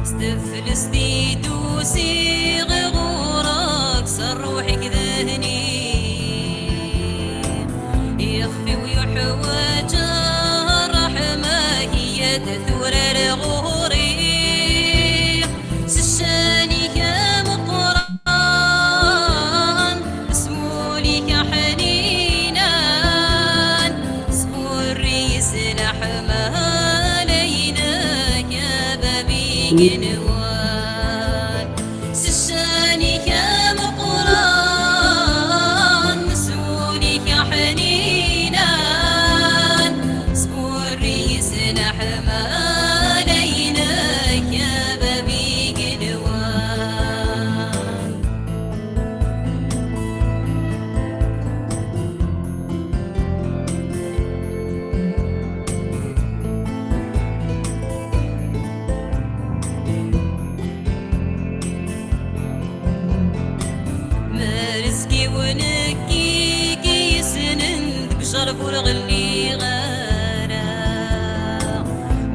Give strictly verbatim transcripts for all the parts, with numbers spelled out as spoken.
S teflest i d-usiɣ ɣur-k, s rruḥ-ik d hni. Ixef-iw yuḥwaǧ ṛṛeḥma-k, iyya-d tura ar ɣur-i. S ccan-ik ameqqran, s wul-ik aḥninan, s wurri-s leḥmala-inek, a bab igenwan. S ccan-ik ameqqran, s wul-ik aḥninan, s wurri-s leḥmala-inek, a bab igenwan. Ma rezg-iw nekk i k-yessnen, deg ujerb ur ɣelliɣ ara.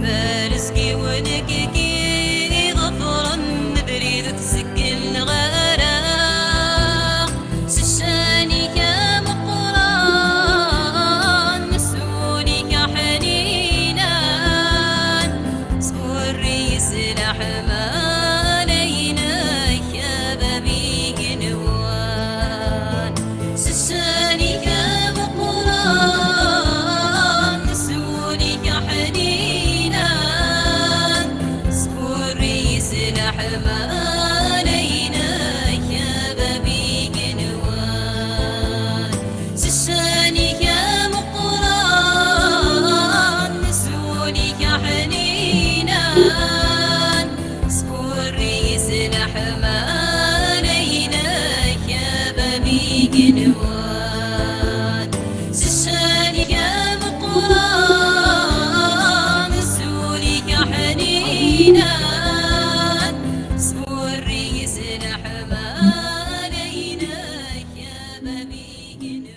Ma rezg-iw nekk i k-iḍefren, abrid ur t-zegleɣ ara. S ccan-ik ameqqran, s wul-ik aḥninan, s wurri-s leḥmala-inek, a bab igenwan. S ccan-ik ameqqran, s wul-ik aḥninan, s wurri-s leḥmala-inek, a bab igenwan. S ccan-ik ameqqran, s wul-ik aḥninan, s wurri-s leḥmala-inek, a bab igenwan. S ccan-ik ameqqran, s wul-ik aḥninan, s wurri-s leḥmala-inek, a bab igenwan.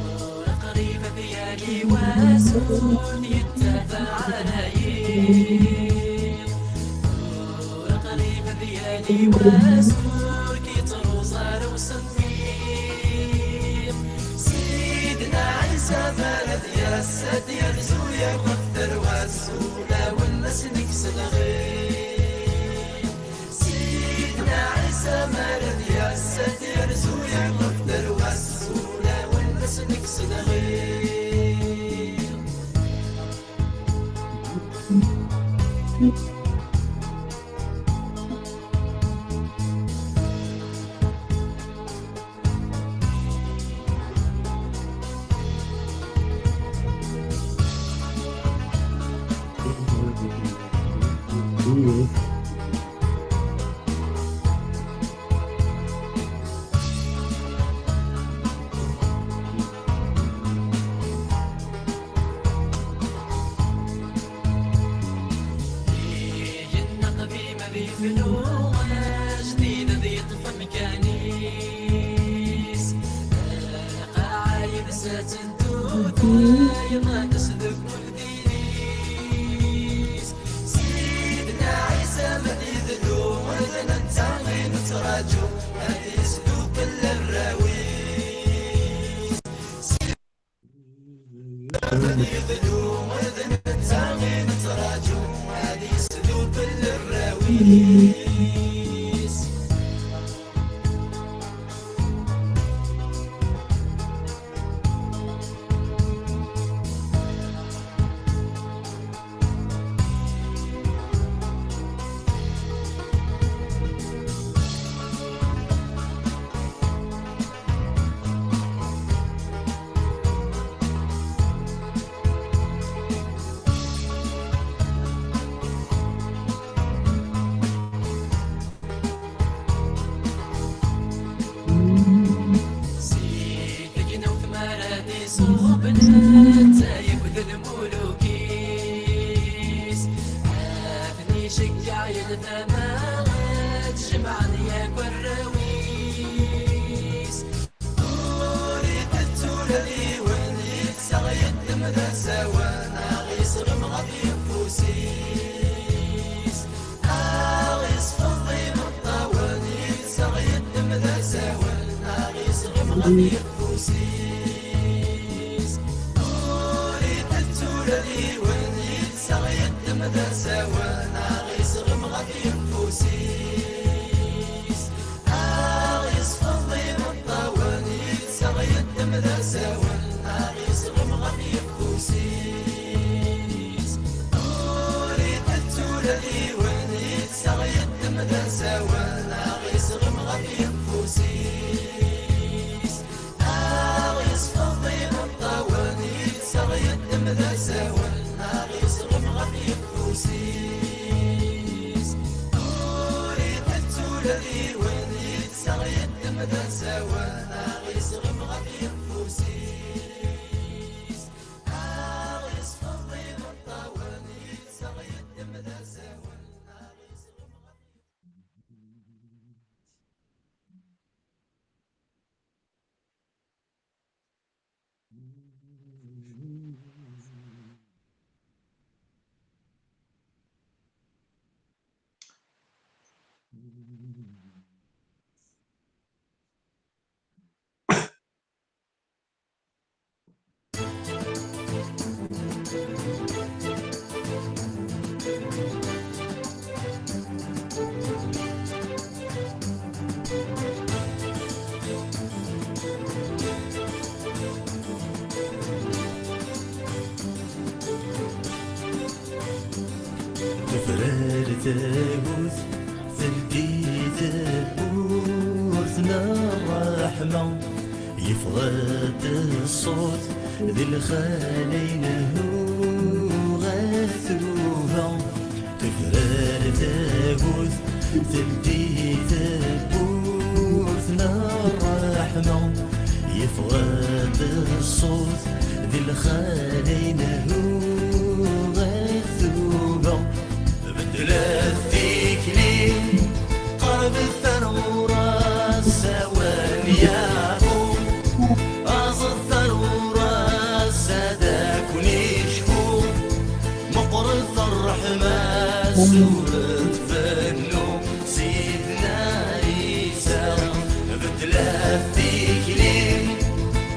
Tura qrib ad yali wass ur yettafa ara yiḍ. Tura qrib ad yali wass ur k-yettruẓ ara usemmiḍ. Sidna Ɛisa mi ara d-yas, ad d-yerzu yakk ɣef tarwa-s, ulawen ad s-nekkes lɣiḍ. Sidna Ɛisa mi ara d-yas, ad d-yerzu yakk ɣef tarwa-s, ulawen ad s-nekkes lɣiḍ. Yenna qdim ad yefnu, ajdid ad yeṭṭef amkan-is. Lqaɛa yebsa-tt tutlayḍ ad tesdukkel diri-s. Sidna Ɛisa ma d-yedlu, d netta i nettraǧu, ad yesdukkel arraw-is. Ma d-yedlu, d netta i nettraǧu, ad yesdukkel arraw-is. Iṣubb netta yewwet lmuluk-is, ad ten-iceggeɛ yal tama, ad jemɛen yakk arraw-is. Ur itettu ula d yiwen, yettaɣ yeddem d asawen, neɣ iseɣem ɣef yeffus-is. Aɣ isfeḍ imeṭṭawen, yettaɣ yeddem d asawen, aɣ isɣem ɣef yeffus-is. Ur itettu ula d yiwen, yettaɣ yeddem d asawen, aɣ isɣem ɣef yeffus-is. Aɣ isfeḍ imeṭṭawen, yettaɣ yeddem d asawen, aɣ isɣem ɣef yeffus-is. Ur itettu ula d yiwen, yettaɣ yeddem d asawen, aɣ isɣem ɣef yeffus-is. Aɣ isfeḍ imeṭṭawen, yettaɣ yeddem d asawen, aɣ isɣem ɣef yeffus-is. Ur itettu ula d yiwen, yettaɣ yeddem d asawen, aɣ isɣem ɣef yeffus-is. Aɣ isfeḍ imeṭṭawen, yettaɣ yeddem d asawen, aɣ isɣem ɣef Tefrer tagut, teldi tewwurt n ṛṛeḥma, yeffeɣ-d ṣṣut di lxala-inu ɣer tuba. Tefrer tagut, teldi tewwurt n ṛṛeḥma, yeffeɣ-d ṣṣut di lxala-inu ɣer tuba. Beddlet tikli, qerrbet ar ɣur-s, awen yafu. Aẓet ar ɣur-s, ad akun icfu. Meqqret ṛṛeḥma-s, ur tfennu Sidna Ɛisa. Beddlet tikli,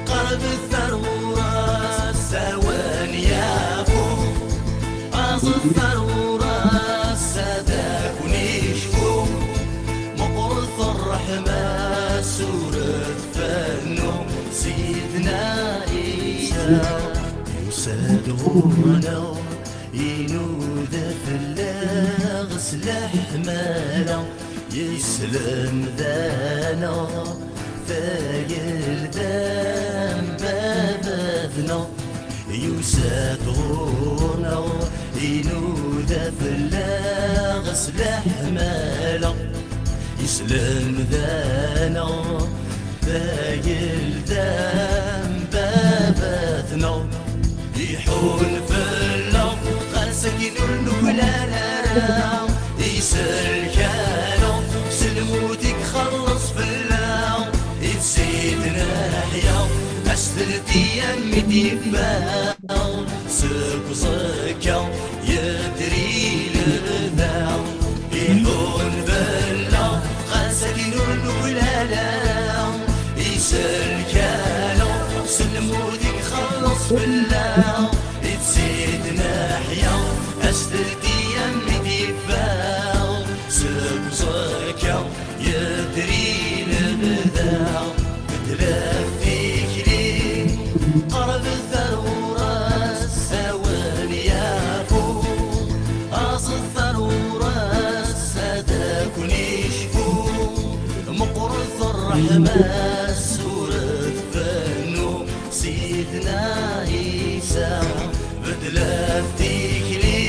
qerrbet ar ɣur-s, awen yafu. Aẓet ar ɣur-s, ad akun icfu. Meqqret ṛṛeḥma-s, ur tfennu Sidna Ɛisa. Yusa-d ɣur-neɣ, inuda fell-aɣ s leḥmala, yeslemd-aneɣ tagelda n baba-tneɣ. Yusa-d ɣur-neɣ, inuda fell-aɣ s leḥmala, yeslemd-aneɣ tagelda n baba-tneɣ. Iḥun fell-aɣ, ɣas akken ur nuklal ara, iselk-aneɣ s lmut i ixelleṣ fell-aɣ. I tsid neḥya, as-teldi am mi d-yeffeɣ. Seg uẓekka yedri lebda, iḥun fell-aɣ, ɣas akken ur nuklal ara. Iselk-aneɣ s lmut i ixelleṣ fell-aɣ. I tsid neḥya, as-teldi am mi d-yeffeɣ. Seg uẓekka yedri lebda, beddlet tikli, qerrbet ar ɣur-s, awen yafu. Aẓet ar ɣur-s, ad akun icfu. Meqqret ṛṛeḥma-s, ur tfennu Sidna Ɛisa. Beddlet tikli,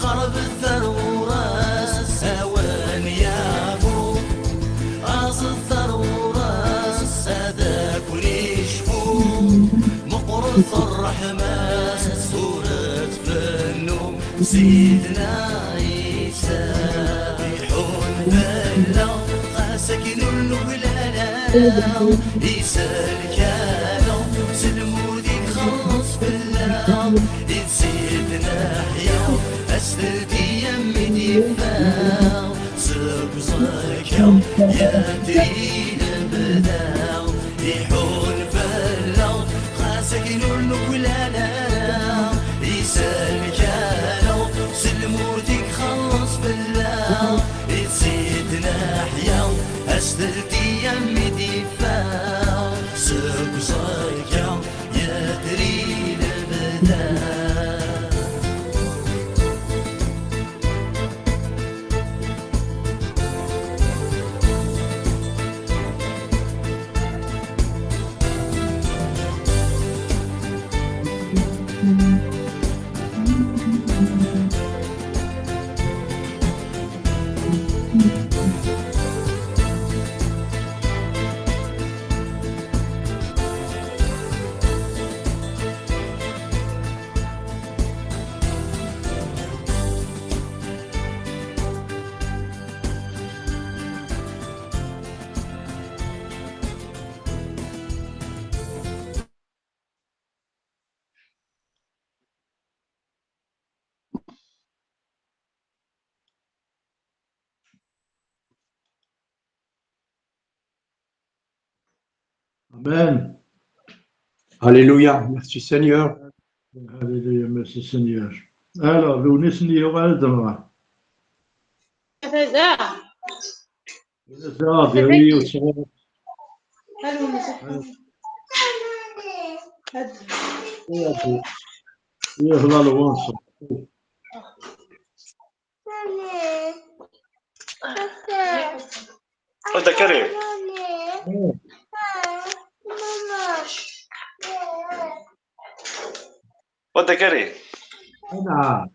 qerrbet ar ɣur-s, awen yafu. Aẓet ar ɣur-s, ad akun icfu. Ferḥem-as ur tbennu, Sidna Ɛisa iḥun fell-aɣ, ɣas akken ur nuklal ara, isellek-aneɣ s lmut i ixelleṣ fell-aɣ, i d Sidna Ḥya, as-teldi am mi d-yeffeɣ, seg uẓekka yetri lebda. Iḥun fell-aɣ, ɣas akken ur nuklal ara, isellek-aneɣ s lmut i ixelleṣ fell-aɣ, i d Sidna Ḥya, as-teldi am mi d-iffeɣ, seg uẓekka yetri lebda. Amen. Alléluia, merci Seigneur. Alléluia, merci Seigneur. Alors, Lounis, Niora, Dora. Ata da. Ata da, Ata da. Allô, monsieur. Ata. Ata. Ata. Ata. Ata Karim. Ata Karim. Ana.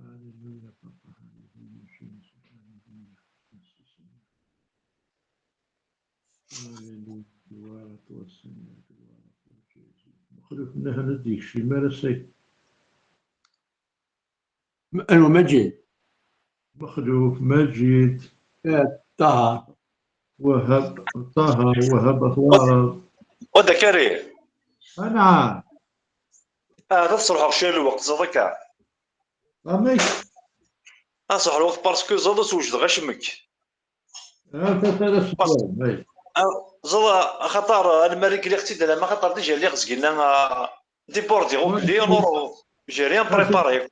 Alléluia, papa, alléluia, Jésus, alléluia. Merci, Seigneur. Alléluia, gloire à toi, Seigneur, gloire à toi, Jésus. Mexluf nna hna d-yekcim ara say. M-, anwa Maǧid? Mexluf, Maǧid. Eh, Ṭaher. Wahab, Ṭaher, Wahab, Axwaṛ. Ata Karim. Anɛam. Ah, ad sruḥeɣ cwiya n lweqt, ẓeḍ akka. Amek? Ad sruḥeɣ lweqt parce que ẓeḍ ur s-wejdeɣ acemmek. Ah, ta-, ta-, ta-, Parce- ah, ẓeḍ, axaṭer, ah, alma rregliɣ-tt-id, alama axaṭer déjà lliɣ zgilen, ah, débordiɣ akk, j'ai rien préparé.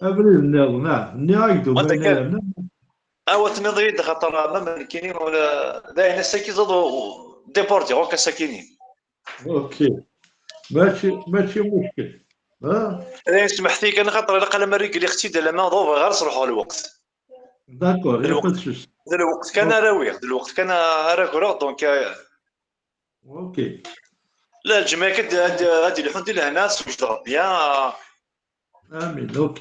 Abrid nniḍen, ah, nniɣ-ak-d. Ata Karim. Awa, tenniḍ-iyi-d, axaṭer, ah, ma nekkini, ula d ayen ass-agi ẓeḍ, débordiɣ akk ass-akini. Ok. Mačči, mačči muckel. Ha? Dayen, smeḥt-iyi kan, xaṭer ilaq alamma rregliɣ-tt-id, alamma d bɣiɣ ara sruḥeɣ lweqt. D'accord, il y a pas de souci. D lweqt kan ara awiɣ, d lweqt kan ara greɣ, donc, euh, Ok. La, lǧemɛa-k ad, ad, ad ilḥun di lehna, swejdeɣ bien. Amin, ok.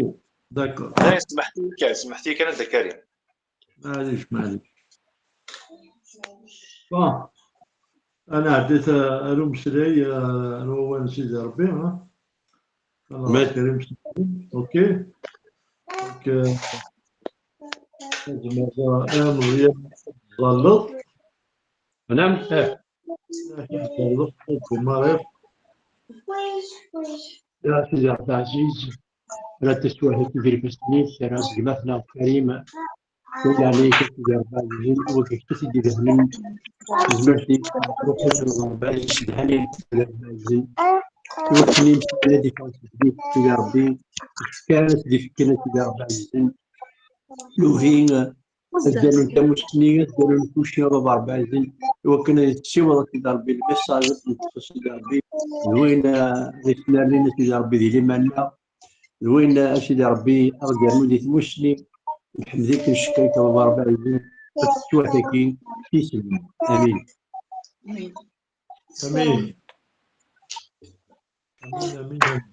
D'accord. Dayen, smeḥt-iyi kan, smeḥt-iyi kan, Ata Karim. Maɛlic, maɛlic. Bon. Ad nɛeddi ar umeslay, ar wawal n Sidi Ṛebbi, ha? Allah Karim, ok. Donc, euh, tzemreḍ, eh, Meẓyan, tẓalleḍ. Anɛam, eh. Tẓalleḍ, tẓalleḍ. Ya Sidi Ṛebbi ɛziz, rad taswaḥit di lbas-nni, terra gma-tneɣ Karim. Wid ɛlayek a Sidi Ṛebbi ɛzizen, wid kečč i d-idehnen, tezmert-ik, ruḥ-ik n Ṛebbi yessedhan i Sidi Ṛebbi ɛzizen. Wid-nni yemsefran ad iffeɣ seg Sidi Ṛebbi, yefkan ad d-ifekken a Sidi Ṛebbi ɛzizen. Nuhi, azal n tamussni, azal n kuci, a Baba Ɛziz, i wakken ad tessiweḍ a Sidi Ṛebbi lmessaj, ad neṭṭef a Sidi Ṛebbi d win, eh, d isnernin a Sidi Ṛebbi di liman-nneɣ, d win, eh, a Sidi Ṛebbi ad ɣ-d-yernu di tmussni. Nḥemd-ik, ncekr-ik a Baba Ṛebbi Ɛziz, ɣef teswiɛt-agi s yisem. Amin. Amin. Amin, amin, amin.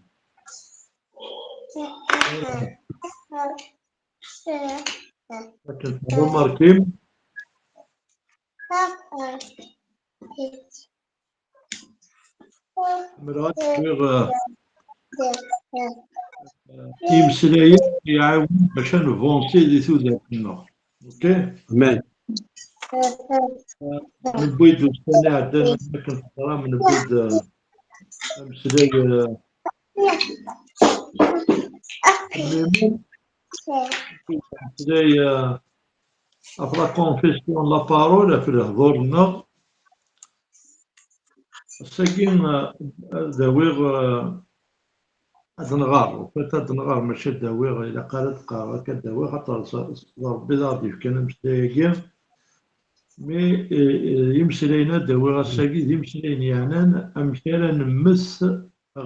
Akken tḥemmel Markim. Ḥemmleɣ ad d-awiɣ, eh, eh, imeslayen iɛawen bac ad nvansi di tudert-nneɣ. Ok? Amen. Eh, newwi-d ussan iɛeddan, akken teẓram, newwi-d, eh, ameslay, eh, ameslay, eh, ɣef la confession, la parole, ɣef lehdur-nneɣ. Ass-agi, eh, ad awiɣ, eh, ad nɣer, ufat ad nɣer, mačči ad awiɣ, ilaq ara ad qqareɣ akka ad awiɣ, xaṭer s-, s-, d Ṛebbi i d aɣ-d-yefkan ameslay-agi. Mi, eh, eh, imeslayen ad awiɣ ass-agi d imeslayen yeɛnan amek ara nemmet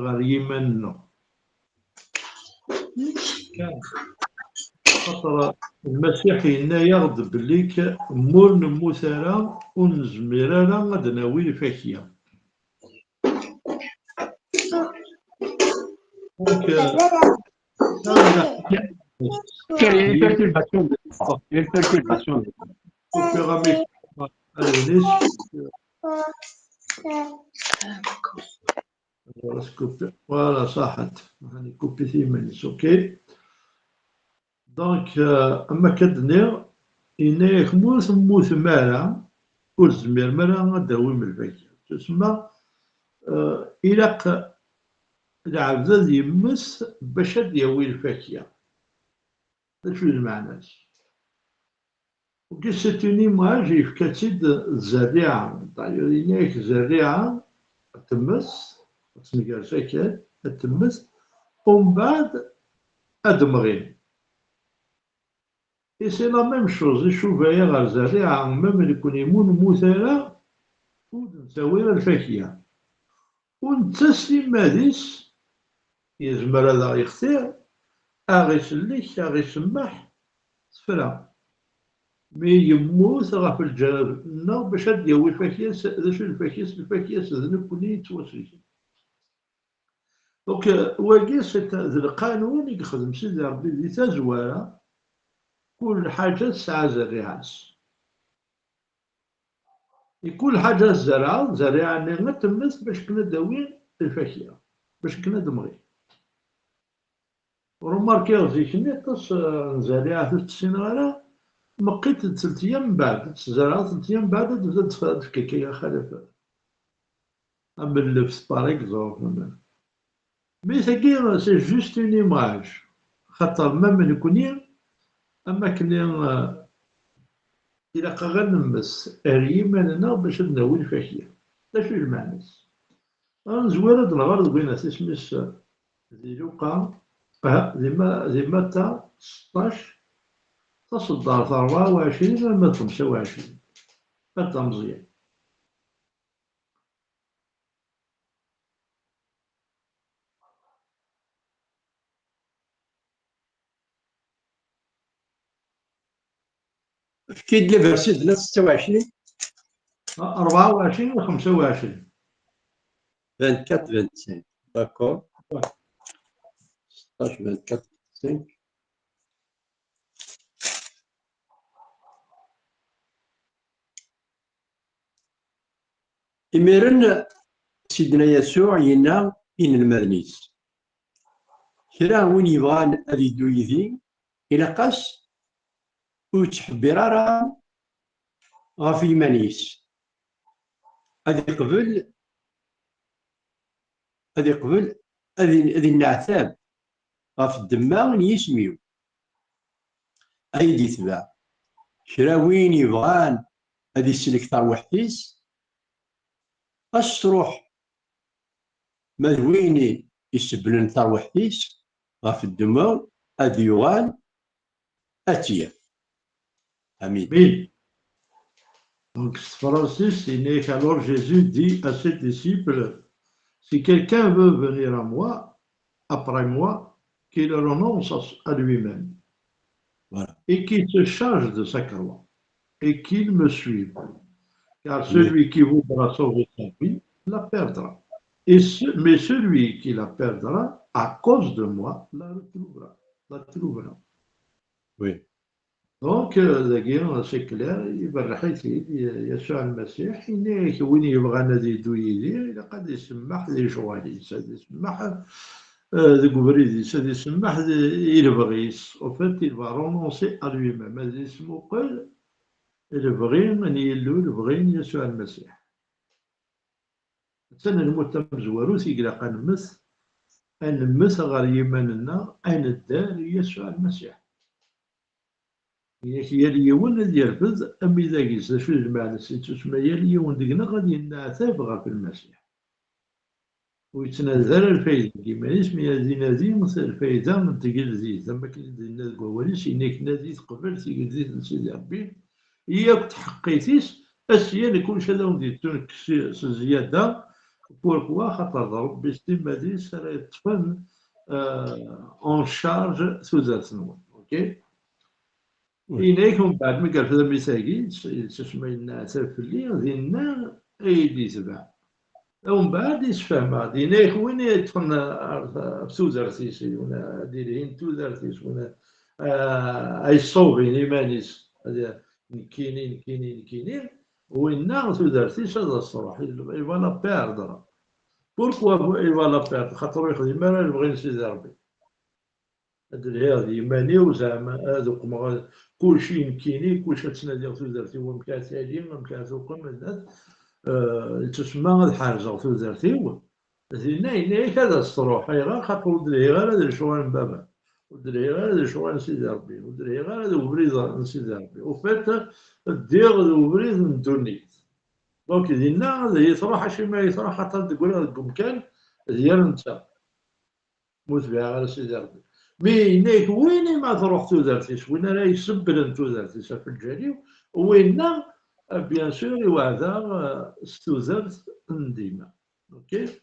ɣer yiman-nneɣ. Kan. Xaṭer Lmasiḥ yenna-yaɣ-d belli k-, m'ur nemmut ara, ur nezmir ara ad d-nawi lfakya. Donc, euh, ça, il y a une perturbation de, une perturbation de. Au fur et à mesure, allez, on est sur, voilà, c'est coupé. Voilà, ça a été coupé, c'est immense, ok. Donc, euh, am akka d-nniɣ, yenna-yak, m'ur temmutem ara, ur tezmirem ara ad d-tawim lfakya. Tusemma, euh, ilaq lɛebd ad yemmet bac ad d-yawi lfakya. D acu i d lmeɛna-s? Ok, c'est une image, yefka-tt-id d Zerriɛa. D'ailleurs, yenna-yak Zerriɛa ad temmet, ad tnger akal, ad temmet, umbeɛd ad d-mɣin. Et c'est la même chose, icuba-yaɣ ɣer Zerriɛa, même nekni m'ur nemmut ara, ur d-nettawi ara lfakya. U netta s timmad-is yezmer ad aɣ-yextir, a ɣ-isellek, a ɣ-isemmeḥ, tefra. Mi yemmut ɣef lǧal-nneɣ bac ad d-yawi lfakya-s, d acu i d lfakya-s? Lfakya-s d nekni yettwasellken. Donc, wagi, c'est un, d lqanun i yexdem Sidi Ṛebbi di tazwara, kul lḥaǧa tesɛa zerriɛa-s. I kul ḥaǧa tzerɛeḍ, zerriɛa-nni ad temmet bac akken ad d-tawi lfakya, bac akken ad d-temɣi. Remarkiɣ zik-nni aṭas, eh, n zerriɛat ur tt-ssineɣ ara, meqqit d teltya mbeɛd, ad tt-zerɛeḍ teltya mbeɛd ad d-, ad d-, ad d-tefk akka xalaf am lleft, par exemple. Mais tagi, c'est juste une image. Xaṭer même nekni, am akken, euh, ilaq-aɣ ad nemmet ar yiman-nneɣ bac ad nawi lfakya. D acu i d lmeɛna-s? Ad nezwir ad nɣer deg wayen at isem-is di Luqa, ah, di Ma-, di Mata seṭṭac, taṣeddart rebɛa u ɛecrin arma d xemsa u ɛecrin. Ad d-, Meẓyan. Efk-iyi-d le verset de la setta u ɛecrin. Rebɛa u ɛecrin u xemsa u ɛecrin. Vingt-quatre, vingt-cinq. D'accord. Ouais. Seṭṭac, vingt-quatre, vingt-cinq. Imiren, Sidna Yasuɛ yenna i inelmaden-is, kra win yebɣan ad yeddu yid-i, ilaq-as ur yettḥebbir ara ɣef yiman-is, ad iqbel, ad iqbel, ad in-, ad inneɛtab ɣef ddemma n yisem-iw. Ay d-itbeɛ, kra win yebɣan ad isellek tarwiḥt-is, as truḥ, ma d win isebblen tarwiḥt-is ɣef ddemma, ad yuɣal ad tt-yaf. Amin. Amin. Donc, Francis, il est alors Jésus dit à ses disciples, si quelqu'un veut venir à moi, après moi, qu'il renonce à lui-même. Voilà. Et qu'il se charge de sa croix et qu'il me suive. Car celui qui voudra sauver sa vie la perdra. Et ce, mais celui qui la perdra à cause de moi la retrouvera. La trouvera. Oui. Donc, euh, dagi, c'est clair, iberreḥ-it-id Yasuɛ Lmasiḥ, yenna-yak win yebɣan ad yeddu yid-i, ilaq ad isemmeḥ di lecɣal-is, ad isemmeḥ euh, deg ubrid-is, ad isemmeḥ i lebɣi-s. En fait, il va renoncer à lui-même, ad yesmuqel lebɣi n Yillu, lebɣi n Yasuɛ Lmasiḥ. Attan lmut tamezwarut i ilaq ad nemmet, ad nemmet ɣer yiman-nneɣ, ad nedder i Yasuɛ Lmasiḥ. Yak yal yiwen ad yerfed amidag-is. D acu d lmeɛna-s? Yettusemma yal yiwen deg-neɣ ad yenneɛtab ɣef Lmasiḥ. Ur yettnadi ara lfayda deg yiman-is, mi ad inadi lfayda n tgeldit, am wakken i d-yenna deg wawal-is, yenna-k nadi teqbel tigeldit n Sidi Ṛebbi, yakk tḥeqqit-is, asya n kullec ad awen-d-yettunekkes s zzyada. Pourquoi? Xaṭer d Ṛebbi s timmad-is ara yeṭṭfen, euh, en charge tudert-nwen. Ok? Yenna-yak umbeɛd mi yerfed amis-agi, yettusemma yenneɛtab fell-i, dinna ay d-yetbeɛ. Umbeɛd yessefhem-aɣ-d, yenna-yak win yeṭṭfen ɣef tudert-is, win ad ilhin tudert-is, win a, a yessawben iman-is, nekkini, nekkini, nekkini, winna tudert-is ad as-truḥ, il va la perdre. Pourquoi il va la perdre? Xaṭer ur yexdim ara lebɣi n Sidi Ṛebbi. Ad lhiɣ d yiman-iw, zeɛma ad uqmeɣ kulci nekkini, kulci ad ttnadiɣ tudert-iw amek ara tali, amek ara tuqem, ad, eh, yettusemma ad ḥerzeɣ tudert-iw. Dinna yenna-yak ad as-truḥ. Ayɣer? Xaṭer ur d-lhiɣ ara d lecɣal n baba, ur d-lhiɣ ara d lecɣal n Sidi Ṛebbi, ur d-lhiɣ ara d ubrid n Sidi Ṛebbi. Au fait, ddiɣ d ubrid n ddunit. Donc dinna ad iyi-truḥ, acimi ay truḥ? Xaṭer deg walaɣ deg umkan d yir netta. Ur tbiɛeɣ ara Sidi Ṛebbi. Mi yenna-yak win i ma truḥ tudert-is, win ara isebbren tudert-is ɣef lǧal-iw, winna, eh, bien sûr, iweɛd-aɣ, eh, s tudert n dima. Ok?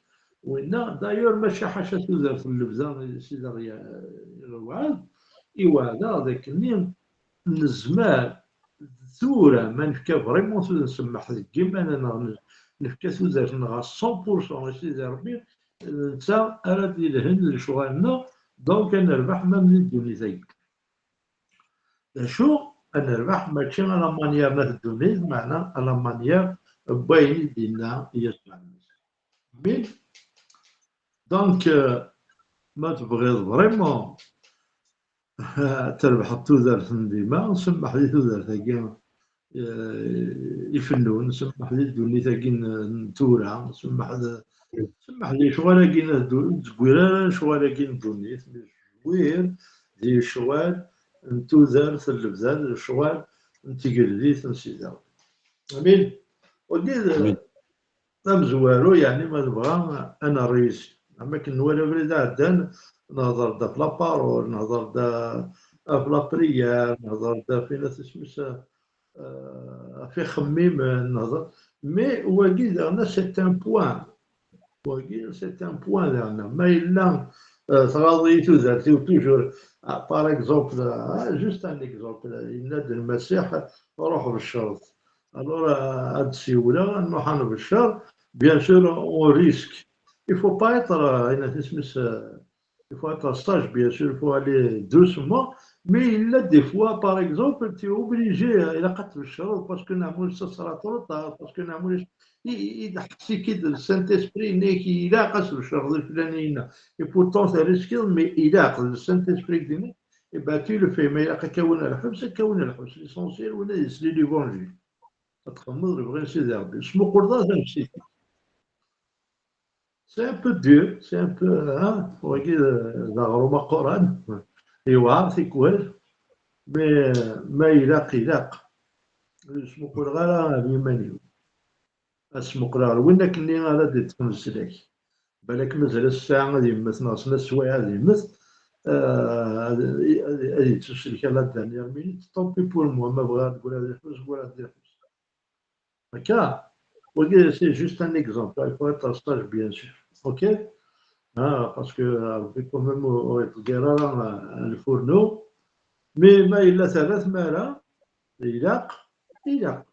Winna, d'ailleurs, mačči ḥaca tudert n lebda i Sidi Ṛebbi iweɛd, iweɛd-aɣ d akken nezmer tura ma nefka vraiment tudert, nsemmeḥ deg yiman-nneɣ, nefka tudert-nneɣ à cent pour cent i Sidi Ṛebbi, d netta ara d-ilhen d lecɣal-nneɣ, donc ad nerbeḥ même di ddunit-agi. D acu? Ad nerbeḥ mačči à la manière n at ddunit, meɛna à la manière n wayen i d-yenna Yasuɛ Lmasiḥ. Amin. Donc, euh, ma tebɣiḍ vraiment ad trebḥeḍ tudert n dima, semmeḥ di tudert-agi, eh, ifennun, semmeḥ di ddunit-agi n, n tura, semmeḥ d, semmeḥ di lecɣal-agi n ddu-, ur zeggir ara lecɣal-agi n ddunit, zeggir di lecɣal n tudert n lebda, d lecɣal n tgeldit n Sidi Ṛebbi. Amin. Wagi d, amin. D amezwaru, yeɛni ma nebɣa ad nerr yis-s. Am akken nwala abrid iɛeddan, nehder-d ɣef la parole, nehder-d ɣef la prière, nehder-d ɣef, yenna-t isem-is, eh, ɣef ixemmimen, nehder. Mais wagi daɣen c'est un point. Wagi c'est un point daɣen. Ma yella, eh, tɣaḍ-iyi tudert-iw toujours, ah, par exemple, ah, juste un exemple, yenna-d Lmasiḥ, ruḥ beccer-t. Alors, euh, ad d-siwleɣ, ad nruḥ ad nbeccer. Bien sûr, on risque. Il faut pas être, euh, yenna-t isem-is, euh, il faut être sage, bien sûr, il faut aller doucement. Mais il a des fois, par exemple, tu es obligé, euh, ilaq ad tbeccreḍ, parce que neɛmul ça sera trop tard, parce que neɛmul i, i, iḥess-ik-id le Saint-Esprit, yenna-yak ilaq ad tbeccreḍ i fulani-inna. Et pourtant, tu risques, mais ilaq, le Saint-Esprit i k-d-yenna, et ben, tu le fais, ma ilaq ad k-awin ɣer lḥebs, ad k-awin ɣer lḥebs. L'essentiel, win ad yesli l'évangile. Ad txedmeḍ lebɣi n Sidi Ṛebbi. Smuqul daɣ tamessit. C'est un peu dur, c'est un peu, hein, wagi d, d aɣrum aquran. Yewɛer tikwal. Mais ma ilaq, ilaq. Ur smuquleɣ ara ɣer yiman-iw. Ad smuqleɣ ɣer win akkenni ara d-iṭṭfen leslak. Balak mazal ass-a ad yemmet, neɣ snat swayeɛ ad yemmet, euh, ad, ad, ad yettusellek à la dernière minute, tant pis pour moi, ma bɣiɣ ad d-gguleɣ ad ifus, gguleɣ ad ifus. Akka, wagi, c'est juste un exemple. Il faut être sage, bien sûr. OK? Ah, parce que, euh, quand même, ur yettḍeggir ara, euh, lfurnu. Mais ma yella terra tmara, ilaq, ilaq.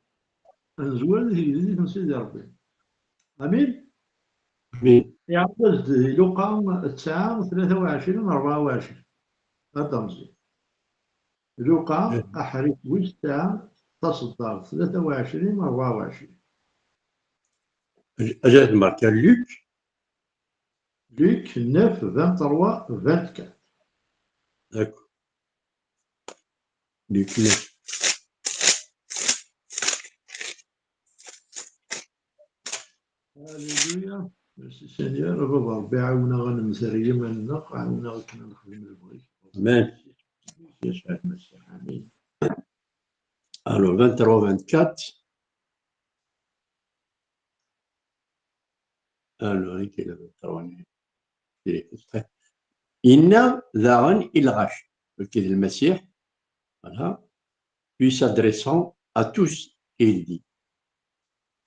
Ad nezwir di teglizit n Sidi Ṛebbi. Amin? Amin. Iɛawed-as-d i Luqa tesɛa, tlata u ɛecrin, rebɛa u ɛecrin. Ad d-amẓi. Luqa, aḥric wis tesɛa, taṣeddart, tlata u ɛecrin, rebɛa u ɛecrin. Aja ad marka Luc. Luc neuf, vingt-trois, vingt-quatre. D'accord. Luc neuf. Alléluia. Merci Seigneur. A Baba Ṛebbi, ɛawneɣ ad nemter i yiman-nneɣ, ɛawneɣ akken ad nexdem lebɣi-k. Amen. Yasuɛ Lmasiḥ. Amin. Alors, vingt-trois, vingt-quatre. Alors, yenna daɣen i lɣaci, akked Lmasiḥ, voilà, puis s'adressant à tous, il dit,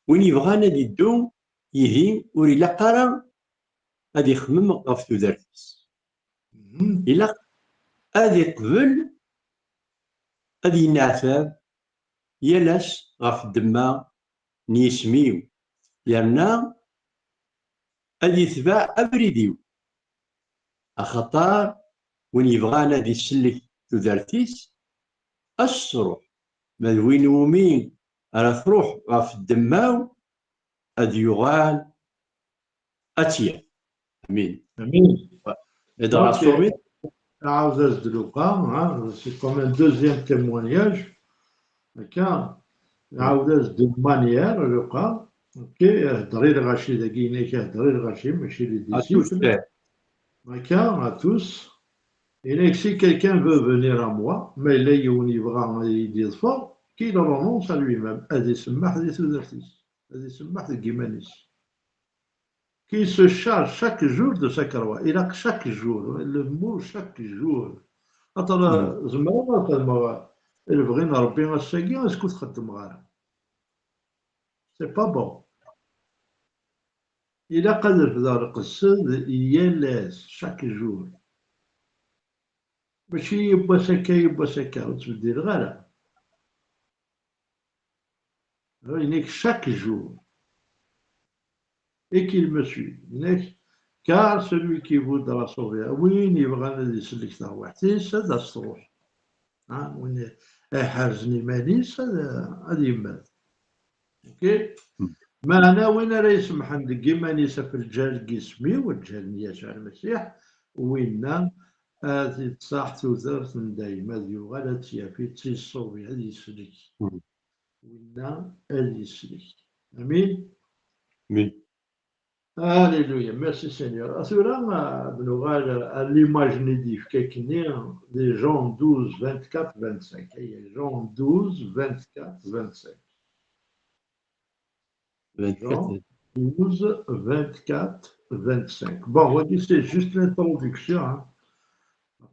win yebɣan ad iddu yid-i, ur ilaq ara ad ixemmem ɣef tudert-is. Mhm. Ilaq ad iqbel ad yenneɛtab yal ass ɣef ddemma n yisem-iw, yerna ad yetbeɛ abrid-iw. Axaṭer win yebɣan ad isellek tudert-is, ad s-truḥ. Ma d win iwumi ara truḥ ɣef ddemma-w, ad yuɣal ad tt-yaf. Amin. Amin. Et dans la Donc, euh, sauver. Ɛawed-as-d Luqa, hein, c'est comme un deuxième témoignage. Akka, ɛawed-as-d une manière, Luqa. OK, hder i lɣaci dagi, yenna-k hder i lɣaci, mačči les disciples. À tous, eh. Akka, à tous. Yenna-k, si quelqu'un veut venir à moi, ma yella yiwen yebɣa ad yi-d-yeḍfer, qu'il renonce à lui-même, ad isemmeḥ di tudert-is, ad isemmeḥ deg yiman-is. Qu'il se charge chaque jour de sa croix. Ilaq chaque jour, le mot chaque jour. Xaṭer, zemreɣ ad xedmeɣ lebɣi n Ṛebbi ass-agi, acku ur t-xeddmeɣ ara. C'est pas bon. Ilaq ad refdeɣ lqesd yal ass, chaque jour. Mačči yiwwas akka, yiwwas akka, ur ttbeddileɣ ara. Yenna-k chaque jour. Et qu'il me suit. Yenna-k, car celui qui voudra sauver, win yebɣan ad isellek tarwiḥt-is, ad as-truḥ. Ha, win iḥerzen iman-is, ad, ad yemmet. OK? Meɛna win ara isemḥen deg yiman-is ɣef lǧal n yisem-iw, lǧal n Yasuɛ Lmasiḥ, winna ad iṣaḥ tudert n dayem, ad yuɣal ad tt-yaf, ad tt-yessubi, ad yeslek. Winna ad yeslek. Amin? Amin. Alléluia. Merci Seigneur. Tura, ah, ad nuɣal ar l'image-nni d-yefka akkenni, di Jean douze, vingt-quatre, vingt-cinq. Aya, Jean douze, vingt-quatre, vingt-cinq. Jean douze, vingt-quatre, vingt-cinq. Bon, wagi, c'est juste l'introduction, hein.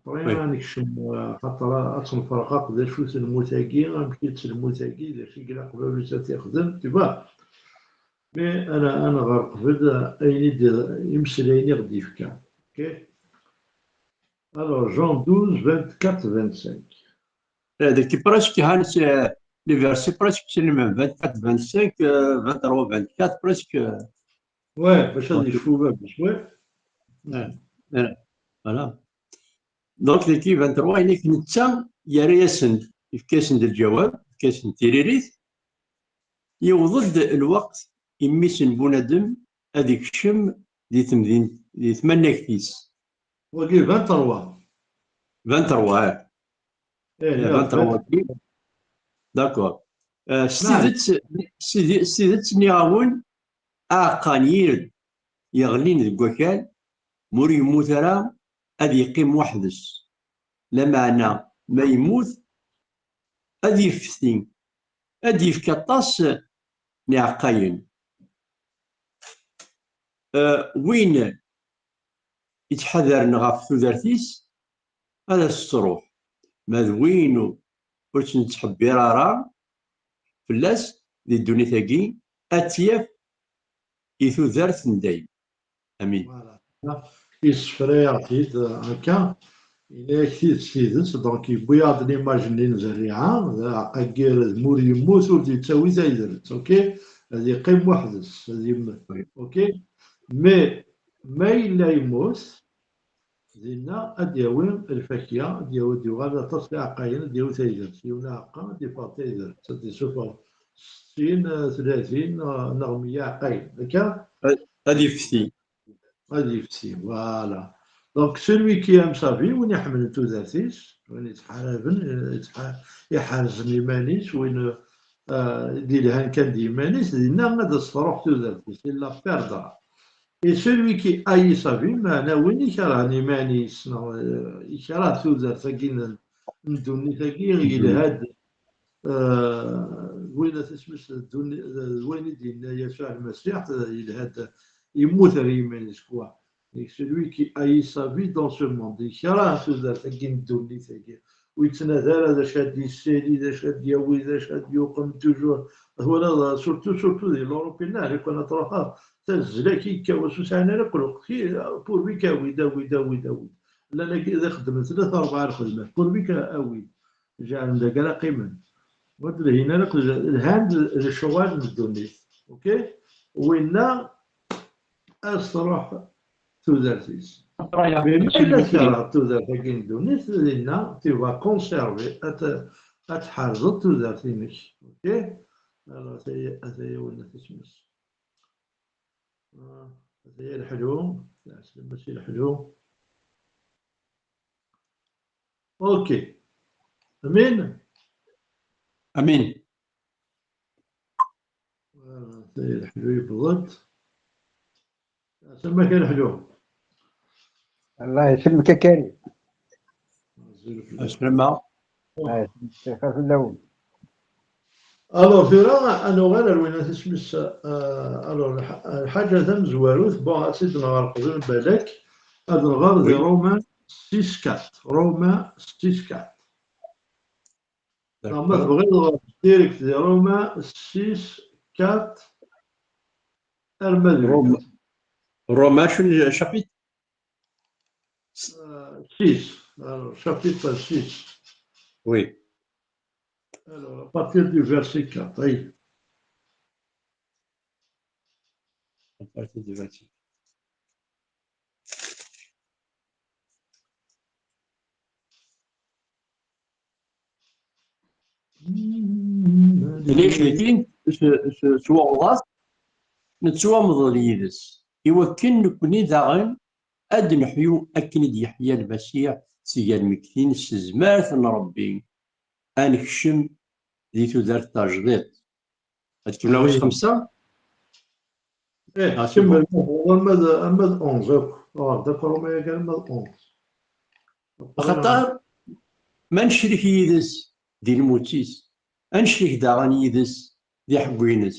Après, oui, ad nekcem, euh, xaṭer ad tenferqeq d acu-tt lmut-agi, amek-tt lmut-agi, d acu i ilaq bab-is ad t-ixdem, tu vois. Mais ad, ad nɣer qbel, euh, ayen i d-, imeslayen i ɣ-d-yefka. OK? Alors, Jean douze, vingt-quatre, vingt-cinq. Eh, dagi presque, han, c'est, les versets presque, c'est les mêmes, vingt-quatre, vingt-cinq, euh, vingt-trois, vingt-quatre, presque. Ouais, bac ad yecfu bab-is, ouais. Eh, eh, voilà. Donc, dagi vingt-trois, yenna-k netta yerra-yasen-d, yefka-yasen-d lǧawab, yefka-yasen-d tiririt, yewweḍ-d lweqt i mmi-s n bunadem ad ikcem di temdint, di tmanegt-is. Wagi vingt-trois. Vingt-trois, eh. Eh, eh, vingt-trois. D'accord. Eh, s tidet, s tidet, s tidet, nniɣ-awen, aɛeqqa n yired yeɣlin deg wakal, ma ur yemmut ara, ad yeqqim weḥd-s. Lameɛna, ma yemmut, ad yefti, ad d-yefk aṭas n iɛeqqayen. Eh, win yettḥadaren ɣef tudert-is, ad as-truḥ. Ma d win ur tt-nettḥebbir ara fell-as di ddunit-agi, ad tt-yaf i tudert n dayem. Amin. Voilà. Yessefra-yaɣ-t-id, euh, akka. Yenna-yak tidet, tidet. Donc, yewwi-yaɣ-d l'image-nni n Zerriɛa, d aɛeqqa n yired, ma ur yemmut, ur d-yettawi taydert, ok? Ad yeqqim weḥd-s, ad yemmet, ok? Mais, ma yella yemmut, dinna ad d-yawi lfakya, ad d-yawi, ad d-yuɣal aṭas n iɛeqqayen, ad d-yawi taydert. Yiwen aɛeqqa, ad d-yeffeɣ taydert, ad d-yessufeɣ settin, tlatin, neɣ meyya iɛeqqayen. Akka? Ad, ad yefti. Ad yefti, voilà. Donc, celui qui aime sa vie, win iḥemmlen tudert-is, win yettḥaraben, yettḥa-, iḥerzen iman-is, win, euh, d-ilhan kan d yiman-is, dinna ad as-truḥ tudert-is, il la perdra. Et celui qui haït sa vie, meɛna win ikerhen iman-is, neɣ, euh, ikreh tudert-agi n, n ddunit-agi, yelha-d, euh, win at isem-is d dduni-, d wayen i d-yenna Yasuɛ Lmasiḥ, yelha-d, yemmut ar yiman-is, quoi. Et celui qui haït sa vie dans ce monde, ikreh tudert-agi n ddunit-agi, ur yettnadi ara d acu ad d-yessali, d acu ad d-yawi, d acu ad d-yuqem, toujours. Twalaḍ, surtout, surtout di l'Europe, nna, lukan ad truḥeḍ, tazzla-agi yekka wass ur sɛin ara akk lweqt. Pourvu que awi-d, awi-d, awi-d, awi-d. Llan agi ad ixeddmen tlata rebɛa lxedmat. Pourvu que awi-d. Jeɛlen dagi ara qqimen. Ur d-lhin ara akk, lhan d, d lecɣal n ddunit. Ok? Winna ad s-truḥ tudert-is. Mais ma yella tkerheḍ tudert-agi n ddunit, dinna, tu vas conserver, ad t-, ad tḥerzeḍ tudert-inek. Ok? Alors, ataya, ataya winna tisem-is. Ah, ataya leḥlu. Lɛeslama si leḥlu. Ok. Amin? Amin. Voilà, ataya leḥlu yewweḍ-d. Lɛeslama-k a leḥlu. Allah yesselmek a Karim. Azul fell-ak. Aslama. Allah yesselmek, xir fell-awen. Alors, tura, ad nuɣal ar win at isem-is, euh, alors, lḥ-, lḥaǧa tamezwarut, bon, ad tt-id-nɣer qbel balak, ad nɣer di Romains six quatre. Romains six quatre. Neɣ ma tebɣiḍ, ɣer direct di Romains six quatre, arma d Romains, Romains, acu n chapitre? Euh, six. Alors, chapitre six. Oui. Alors, à partir du verset quatre, oui. À partir du verset. Nitenti s, s, s weɣḍat nettwamḍel yid-s, iwakken nekkni daɣen ad neḥyu akken i d-yeḥya Lmasiḥ seg lmegtin s tezmert n Ṛebbi, ad nekcem di tudert tajdiṭ. Ad tkemmel awis xemsa? Eh, kemmel, alma d, alma d onze akk. Ɣer d akk Ṛuma-agi alma d onze. Axaṭer ma necrek yid-s di lmut-is, ad necrek daɣen yid-s di ḥeggu-ines.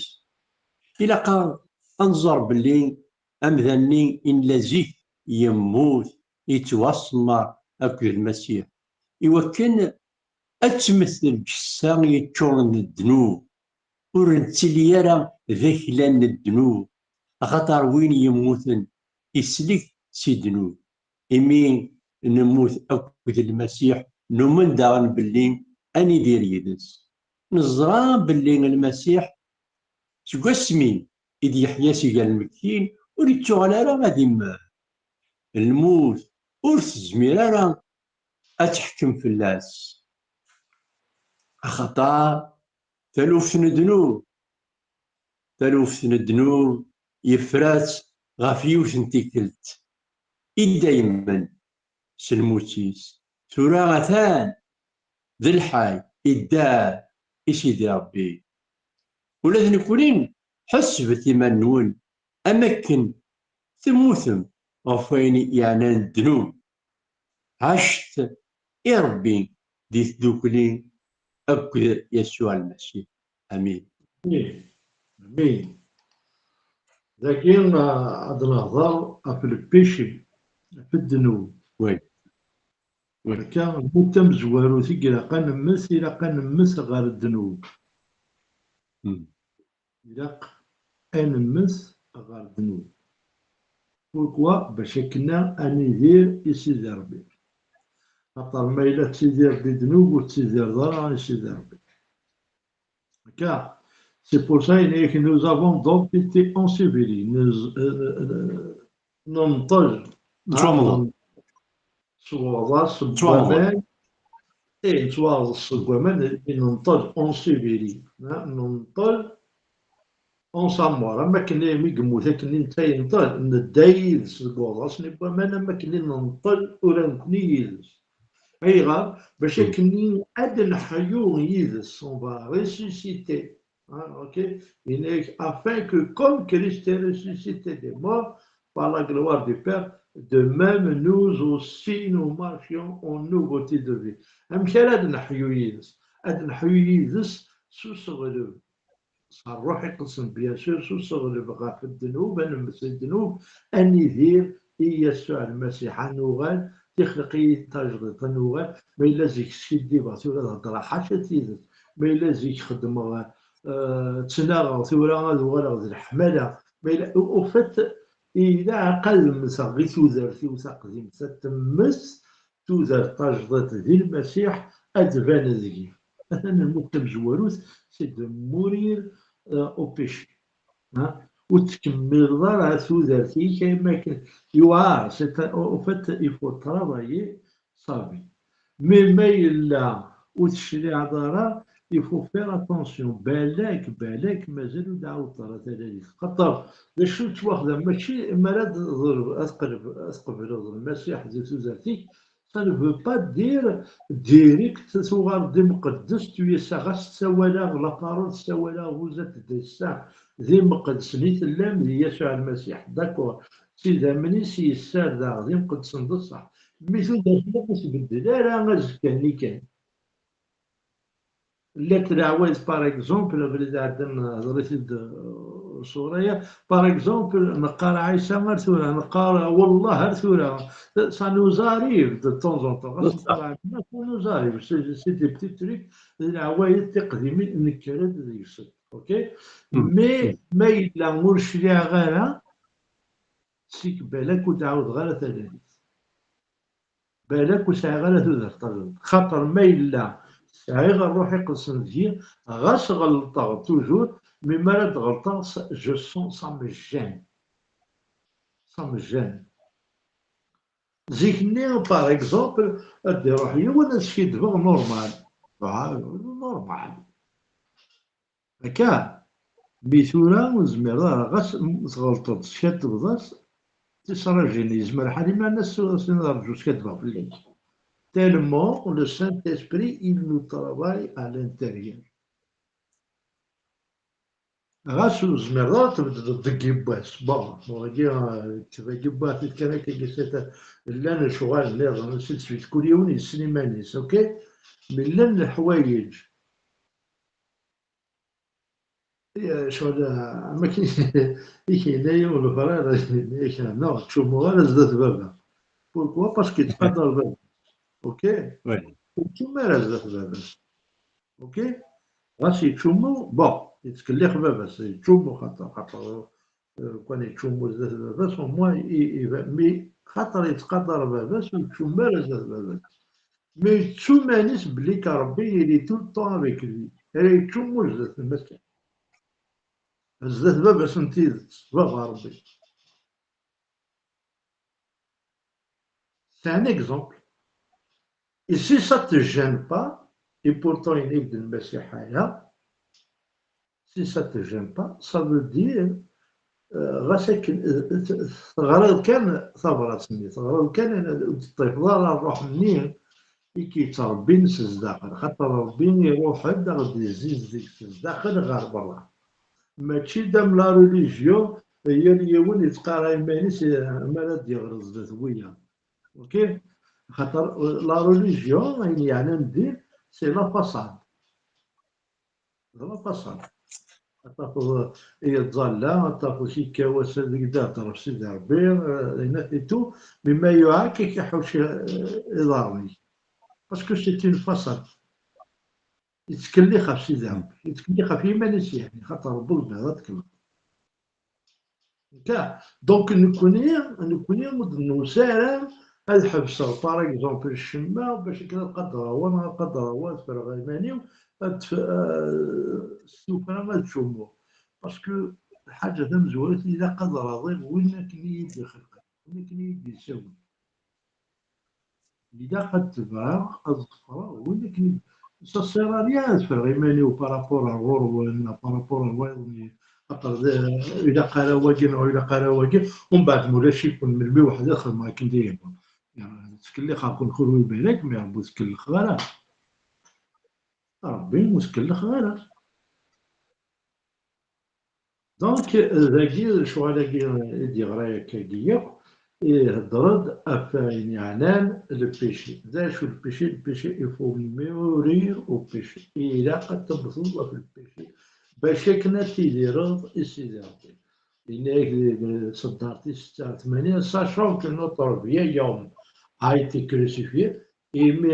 Ilaq-aɣ ad nẓer belli amdan-nni i nella zik yemmut, yettwasemmer akked Lmasiḥ, iwakken ad temmet lǧessa yeččuren d ddnub, ur nettili ara d aklan n ddnub, axaṭer win yemmuten islek si ddnub. Imi nemmut akked Lmasiḥ, numen daɣen belli ad nidir yid-s. Neẓra belli Lmasiḥ, seg wasmi i d-yeḥya si gar lmegtin, ur yettuɣal ara ad immet. Lmut ur tezmir ara ad teḥkem fell-as. Axaṭer taluft n ddnub, taluft n ddnub yefra-tt ɣef yiwet n tikkelt i daymen s lmut-is. Tura atan d lḥay, idder i Sidi Ṛebbi. Ula d nekkni, ḥesbet iman-nwen am akken temmutem ɣef wayen yeɛnan ddnub. Ɛacet i Ṛebbi di tdukli akked Yasuɛ Lmasiḥ. Amin. Amin. Amin. Dagi, ah, ad nehḍer ɣef le péché, ɣef ddnub. Oui. Akka, lmut tamezwarut i ilaq ad nemmet, ilaq ad nemmet ɣer ddnub. Ilaq ad nemmet ɣer ddnub. Pourquoi? Bac akken ad nidir i Sidi Ṛebbi. Axaṭer ma yella tettidireḍ di ddnub, ur tettidireḍ ara i Sidi Ṛebbi. Akka. C'est pour ça, il est que nous avons donc été ensevelis. Nous, euh, euh, nenṭel. Nettwameḍ. S uɣḍas, s waman. Eh, nettwaɣḍes seg waman, i nenṭel, enseveli. Nenṭel, ensemble. Am akken mi yemmut, akken netta yenṭel, nedda yid-s deg uɣḍas n waman, am akken nenṭel ula d nekkni yid-s. Ayɣer? Bac akken ad neḥyu yid-s, on va ressusciter. Hein, ok? Afin que, comme Christ est ressuscité des morts par la gloire du Père, de même nous aussi nous marchions en nouveauté de vie. Amek ara ad neḥyu yid-s? Ad neḥyu yid-s s useɣleb, s Ṛṛuḥ Iqedsen, bien sûr, s useɣleb ɣef ddnub, ad nemmet ddnub, ad nidir i Yasuɛ Lmasiḥ, ad nuɣal, tixleq-iyi tajdiṭ, ad nuɣal, ma yella zik skiddibeɣ, tura ad hedṛeɣ ḥaca tidet, ma yella zik xeddmeɣ, eh, ttnaɣeɣ, tura ad uɣaleɣ d leḥmala, ma yella, au fait, ilaq ad mmteɣ i tudert-iw taqdimt, ad temmet tudert tajdiṭ di Lmasiḥ, ad d-tban deg-i. Atan lmut tamezwarut, c'est de mourir, euh, au péché. Hein? Ur tettkemmileḍ ara tudert-ik am akken. Yewɛer, c'est un, au fait, il faut travailler sa vie. Mais ma yella ur tecliɛeḍ ara, il faut faire attention. Balak, balak, mazal ur d-ɛawdeḍ ara talalit. Xaṭer, d acu yettwaxdam? Mačči mi ara d-, ad qelb-, ad tqebleḍ Lmasiḥ di tudert-ik, ça ne veut pas dire direct tuɣaleḍ d imqeddes, tu es, ɣas ssawaleɣ, la parole ssawaleɣ, vous êtes des saints, d imqeddsen i tellam di Yasuɛ Lmasiḥ. D'accord. D idammen-is i yessardeɣ, d imqeddsen d ṣṣeḥ. Mi tudert-nneɣ ur tbeddel ara azekka-nni kan. Llant leɛwayed, par exemple, abrid iɛeddan, hḍer-it-id, euh, Suraya, par exemple, neqqar Ɛisa ar tura, neqqar Wellah ar tura. Ça nous arrive de temps en temps. Ɣas neqqar Ɛisa, ça nous arrive. C'est, c'est des petits trucs, d leɛwayed tiqdimin, nekker-d deg-sen. Ok? Mais ma yella ur cliɛeɣ ara, sik balak ur d-ɛawdeɣ ara talalit. Balak ur sɛiɣ ara tudert tajdiṭ. Xaṭer ma yella sɛiɣ Ṛṛuḥ Iqedsen deg-i, ɣas ɣelṭeɣ toujours, mais mi ara d-ɣelṭeɣ, ça, je sens, ça me gêne. Ça me gêne. Zik-nni, par exemple, ad d-iruḥ yiwen ad skaddbeɣ normal. Ah, normal. Akka, mi tura ur zmireḍ ara, ɣas tɣelṭeḍ, teskaddbeḍ-as, tisrajin, yezmer lḥal iman-as tura s-, rǧu, skaddbeɣ fell-ak. Tellement le Saint-Esprit, il nous travaille à l'intérieur. Ɣas ur zmireḍ ara tbeddleḍ deg yiwwas. Bon, wagi, euh, deg yiwwas, kan akka, llan lecɣal nniḍen, ainsi de suite. Kul yiwen yessen iman-is, ok? Mi llan leḥwayeǧ, Eh, ccɣel, eh, am akken i k-yenna yiwen lefrère, yenna-yak, "Non, ttcummu ara zdat baba." Pourquoi? Parce que yettqadar baba. Ok? Oui. Ur ttcummu ara zdat baba. Ok? Ɣas yettcummu, bon, yettkellix baba-s, yettcummu xaṭer, xaṭer, eh, kan yettcummu zdat baba-s, au moins, i, i, mais xaṭer yettqadar baba-s, ur yettcummu ara zdat baba-s. Mais yettu iman-is belli que Rebbi, il est tout le temps avec lui. Ala yettu mmuj zdat n Lmasiḥ. Zdat baba-s n tidet, baba Rebbi. C'est un exemple. Et si ça te gêne pas, et pourtant il est de Lmasiḥ aya, si ça te gêne pas, ça veut dire, euh, ɣas akken, euh, t-, teɣriḍ kan tabrat-nni, teɣriḍ kan, ur d-teṭṭifeḍ ara ṛṛuḥ-nni i k-yettṛebbin s zdaxel, xaṭer Ṛebbi iṛuḥ-d ad ɣ-d-izzizdeg s zdaxel ɣer beṛṛa. Mačči d am la religion, yal yiwen yettqara iman-is, eh, mi ara d-yeɣreḍ zdat wiyaḍ. Ok? Xaṭer, euh, la religion, ayen yeɛnan ddin, c'est la façade. D la façade. Ad tafeḍ, eh, yettẓalla, ad tafeḍ kikka wass deg d-ihder Sidi Ṛebbi, eh, yenna-t et tout, mais ma yuɛa-k, ad k-iḥuc, eh, iḍarren-ik. Parce que c'est une façade. Yettkellix ɣef Sidi Ṛebbi, yettkellix ɣef yiman-is, yeɛni, xaṭer Ṛebbi ur yebɣi ad tkellxeḍ. Nka, donc, nekkni, nekkni ur d-nusa ara ad ḥebseɣ, par exemple, ccemma, bac akken ad qadreɣ wa, neɣ ad qadreɣ wa, ad ffreɣ iman-iw, ad f-, eh, s tuffra ad cummuɣ. Parce que lḥaǧa tamezwarut, ilaq ad rḍiɣ win akken i yi-d-ixelqen, win akken i yi-d-yessawlen. Ilaq ad tebɛeɣ, ad ḍefreɣ win akken i d-, ça sert à rien ad ffreɣ iman-iw par rapport ar ɣur-wen, par rapport ar wayeḍ-nni, xaṭer d, ilaq ara wagi neɣ ilaq ara wagi, umbeɛd ma ulac-iken, melmi weḥd-i ad xedmeɣ akken d-iyi-yehwa. Ttkellixeɣ-ken kunwi balak, mais Ṛebbi ur ttkellixeɣ ara. Ṛebbi ur ttkellixeɣ ara. Donc, dagi, lecɣal-agi i d-yeɣra akkagi yakk, ihedder-d ɣef wayen yeɛnan le péché. D acu le péché? Le péché, il faut mourir au péché. Ilaq ad temmteḍ ɣef le péché bac akken ad tidireḍ i Sidi Ṛebbi. Yenna-yak di, di tseddart tis setta tmanya, sachant que notre vieil homme a été crucifié, imi,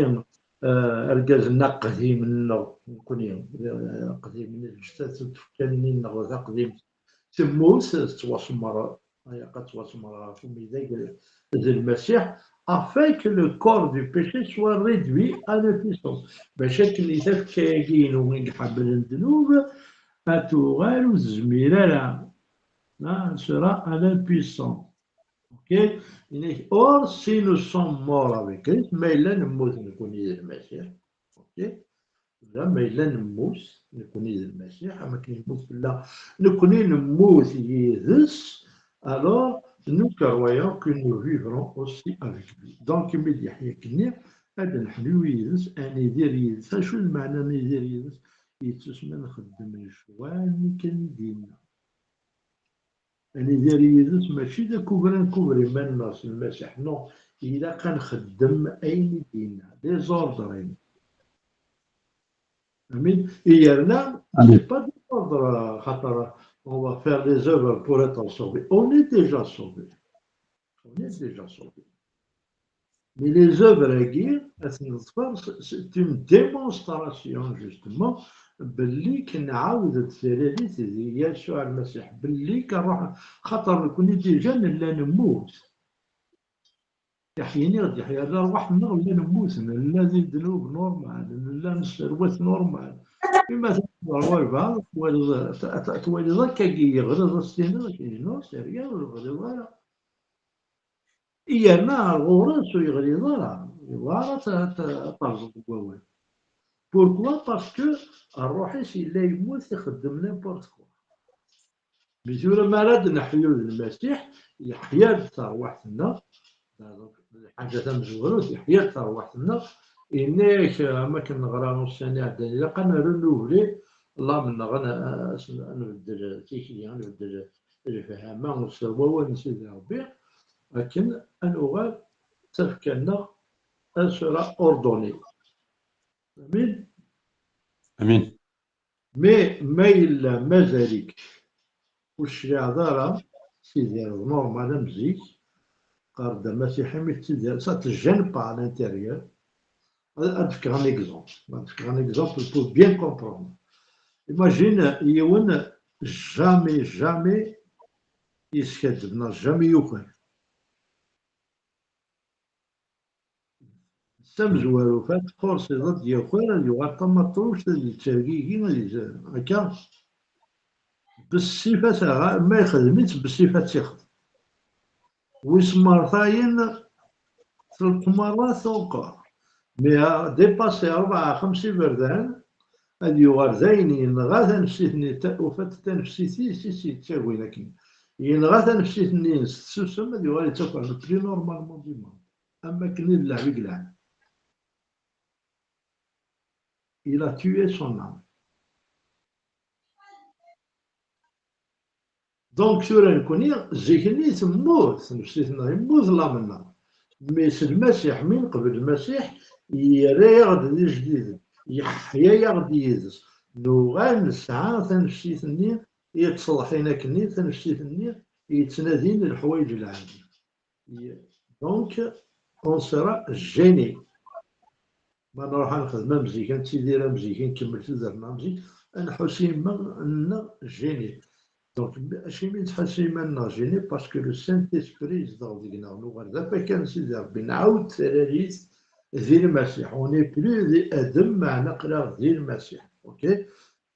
eh, argaz-nneɣ aqdim-nneɣ, nekkni, eh, aqdim-nni, lǧetta tfekka-nni-nneɣ taqdimt, temmut, tettwasemmer, ilaq ad tettwasemmer ɣef umidag d Lmasiḥ, afin que le corps du péché soit réduit à l'impuissance. Bac akken i tafekka-agi-inu i iḥemmlen ddnub, ad tuɣal ur tezmir ara. Là, elle sera à l'impuissance. Ok? Yenna-k, or, si nous sommes morts avec Christ, ma yella nemmut nekkni d Lmasiḥ. Ok? Da, ma yella nemmut nekkni d Lmasiḥ, am akken yemmut fell-aɣ, nekkni nemmut yid-s, alors nous croyons que nous vivrons aussi avec lui. Donc, imi d-yeḥya akkenni, ad neḥlu yid-s, ad nidir yid-s. Acu d lmeɛna ad nidir yid-s? Yettusma nxeddem lecɣal akken i d-yenna. Ad nidir yid-s mačči d akuber, ad nkuber iman-nneɣ s Lmasiḥ. Non, ilaq ad nxeddem ayen i d-yenna, les ordres-inu. Amin. Et yerna, c'est pas des ordres, xaṭer on va faire les œuvres pour être sauvé. On est déjà sauvé. On est déjà sauvé. Mais les œuvres-agi, ad ten-neḍfer, c'est une démonstration, justement, belli kan nɛawed-d talalit di Yasuɛ Lmasiḥ, belli kan Ṛṛuḥ, xaṭer nekkni déjà nella nemmut. Yeḥya-nni ɣ-d-yeḥya, lerwaḥ-nneɣ llan mmuten, nella di ddnub normal, nella nesserwat normal. Imi atan ɣer walbeɛḍ, twaliḍ, t-, t-, twaliḍ akkagi yeɣliḍ, ad s-tiniḍ akkagi, non, c'est rien, ur yeɣliḍ ara. Yerna ɣur-s ur yeɣliḍ ara, ur yeɣliḍ ara ad t-, ad t-, ad terẓeḍ deg wawal. Pourquoi? Parce que ṛṛuḥ-is yella yemmut, ixeddem n'importe quoi. Mi tura mi ara d-neḥyu d Lmasiḥ, yeḥya-d tarwiḥt-nneɣ, lḥaǧa tamezwarut, yeḥya-d tarwiḥt-nneɣ, yenna-yak, am akken neɣra ussan iɛeddan, ilaq ad nerr renouveler l'âme-nneɣ, ad n-, ad s-, ad nbeddel tikli, ad nbeddel lefhama s wawal n Sidi Ṛebbi, akken ad nuɣal d tafekka-nneɣ ad sera ordonnée. Amin? Amin. Mais ma yella mazal-ik ur tecliɛeḍ ara, tidireḍ normal am zik, qqar-d amasiḥi mi tettidireḍ, ça te gêne pas à l'intérieur. Ad, ad d-fkeɣ un exemple. Ad d-fkeɣ un exemple pour bien comprendre. Imagine yiwen jamais, jamais yeskaddeb, neɣ jamais yuker. S amezwaru, fa tqurseḍ ad d-yaker, ad yuɣal d tameṭṭut, ad yettergigi, ad yez-, akka. Bessif ad taɣ-, ma yexdem-itt, bessif ad tt-ixdem. Wis mertayen, tleṭṭ merra tuqer. Mi dépasser rebɛa, xemsa iberdan, ad yuɣal d ayen yenɣa tanefsit-nni, ta-, ufa-d tanefsit-is i s-yettagin akken. Yenɣa tanefsit-nni-ines, tessusem, ad yuɣal yettaker le plus normalement du monde. Am wakken i d lɛib i yelhan. Il a tué son âme. Donc, tura nekkni, zik-nni temmut, tanefsit-nneɣ, yemmut l'âme-nneɣ. Mais s Lmasiḥ, mi neqbel Lmasiḥ, yerra-yaɣ-d d ijdiden, yeḥya-yaɣ-d yid-s. Nuɣal nesɛa tanefsit-nni yettṣeḍḥin akkenni, tanefsit-nni yettnadin leḥwayeǧ lɛali. Donc, on sera gêné. Ma nruḥ ad nexdem am zik, ad nettidir am zik, ad nkemmel tudert-nneɣ am zik, ad nḥuss i yiman-nneɣ gênés. Donc, acimi nettḥuss i yiman-nneɣ gênés? Parce que le Saint-Esprit yezdeɣ deg-neɣ, nuɣal d afakan n Sidi Ṛebbi, nɛawed talalit di Lmasiḥ. On n'est plus di Adem, meɛna aql-aɣ di Lmasiḥ. Ok?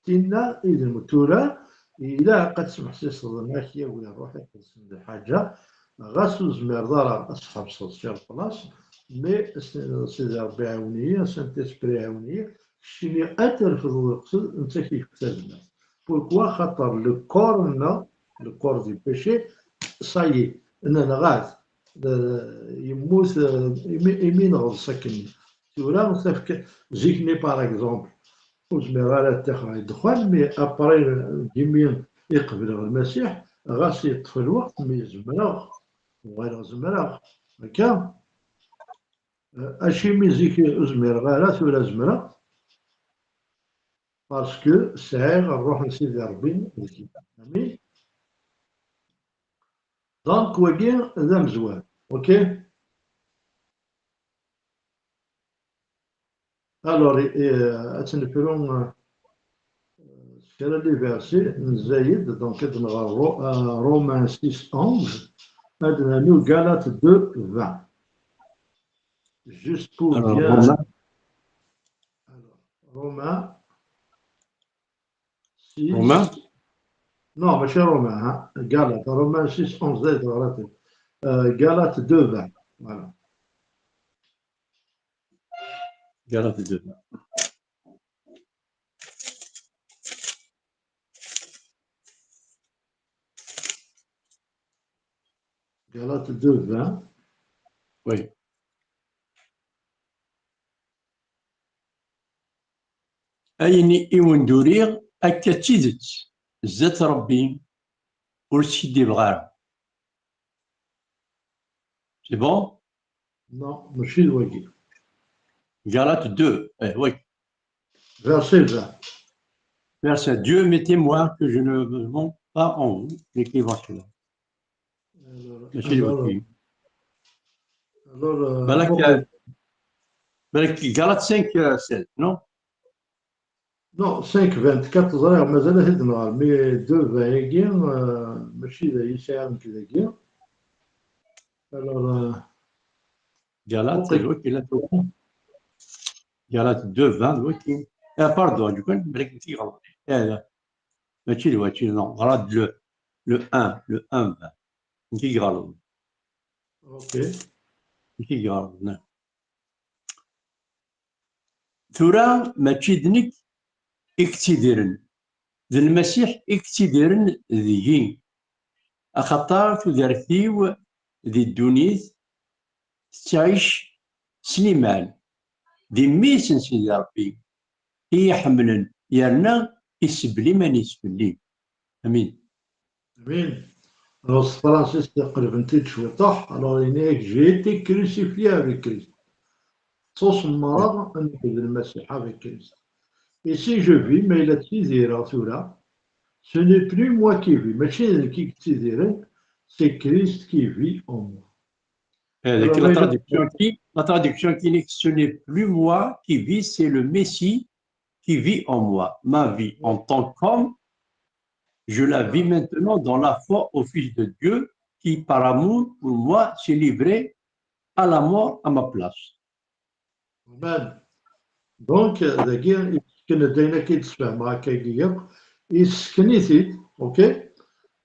Tinna i d lmut. Tura, ilaq ad tesmeḥsiseḍ, ad ak-yawi Ṛṛuḥ Iqedsen d lḥaǧa, ɣas ur tezmireḍ ara ad tḥebseḍ sur place, mais s-, Sidi Ṛebbi ɛiwen-iyi, Saint-Esprit ɛiwen-iyi, keččini ad terfdeḍ leqsed, netta k-yefk tazmert. Pourquoi? Xaṭer le corps-nneɣ, le corps du péché, ça y est, nenɣa-t, eh, yemmut, eh, imi, imi neɣḍes akken. Tura, tafka, zik-nni, par exemple, ur zmireɣ ara ad ttaxeɣ ddexxan, mais après, deg imi i qebleɣ Lmasiḥ, ɣas yeṭṭef lweqt, mais zemreɣ, uɣaleɣ zemreɣ. Akka, eh, acimi zik ur zmireɣ ara, tura zemreɣ? Parce que sɛiɣ Ṛṛuḥ n Sidi Ṛebbi deg-i. Amin. Donc, wagi d amezwar. Ok? Alors, eh, ad tt-nefru, eh, s kra les versets n zzayed, donc ad nɣer Ro-, eh, Romains six onze, ad nernu Galates deux vingt. Juste pour Alors, bien Romains. Alors, Romains six. Romains? Non, mačči Romains, hein. Galates, Romains six onze, d ayen teɣriḍ. Euh, Galates deux vingt. Voilà. Galates deux vingt. Galates deux vingt. Oui. Ayen i wen-d-uriɣ akka d tidet, zdat Ṛebbi, ur skiddibeɣ ara. C'est bon? Non, mačči d wagi. Galates deux, eh, oui. Verset vingt. Verset, Dieu m'est témoin que je ne mens pas en vous, l'écrivant cela. Alors, mačči d alors, wagi. Alors, euh, balak, bon, euh, balak Galates cinq, euh, seize, non? Non, cinq vingt-quatre, ẓriɣ, mazal ad t-id-nɣer, mais deux vingt-agi, euh, mačči d ayen sɛiɣ nekk dagi. Alors, euh, Galates, ok, là, Galates deux vingt, ok. Ah, pardon, je crois que je me suis trompé. Eh, là. Mačči d wagi, non. Regarde le, le un, le un vingt. Nekk i iɣelḍen. Ok. Nekk i iɣelḍen, non. Tura, mačči d nekk i yettidiren, d Lmasiḥ i yettidiren deg-i. Axaṭer tudert-iw di ddunit tettɛic s liman, di mmi-s n Sidi Ṛebbi, i yi-ḥemmlen, yerna isebbel iman-is fell-i. Amin. Amin. Alors, s tefransist qelbent-id cwiṭaḥ. Alors, yenna-yak, j'ai été crucifié avec Christ. Ttusemmareɣ nekk d Lmasiḥ avec Christ. Et si je vis, ma yella ttidireɣ tura, ce n'est plus moi qui vis. Mačči d nekk i yettidiren, c'est Christ qui vit en moi. Eh, alors, la traduction qui, la traduction qui dit, ce n'est plus moi qui vis, c'est le Messie qui vit en moi. Ma vie en tant qu'homme, je la vis maintenant dans la foi au Fils de Dieu, qui, par amour pour moi, s'est livré à la mort à ma place. Amen. Donc, dagi, yessken-d ayen akka i d-sfehmeɣ akkagi yakk, yessken-it-id, ok?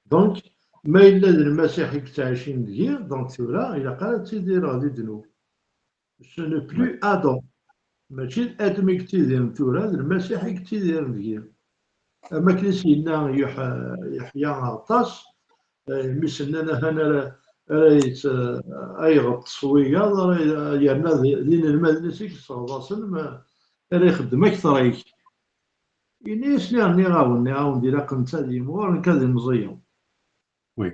Donc, ma yella d Lmasiḥ i yettɛicin deg-i, donc tura, ilaq ara ttidireɣ di ddnub. Ce n'est plus Adam. Mačči d Adam i yettidiren tura, d Lmasiḥ i yettidiren deg-i. Am akken i s-yenna Yuḥ-, Yeḥya Aɣeṭṭas, eh, mi s-nnan ahan ara, ara yett-, eh, ay ɣeṭṭes wiyaḍ, ara y-, yerna d, d inelmaden-is i yesseɣḍasen, ma ara ixeddem akteṛ-ik. Ini-as, nniɣ, nniɣ-awen, nniɣ-awen-d, ilaq netta ad yimɣur, nekk ad imẓiyeɣ. Oui.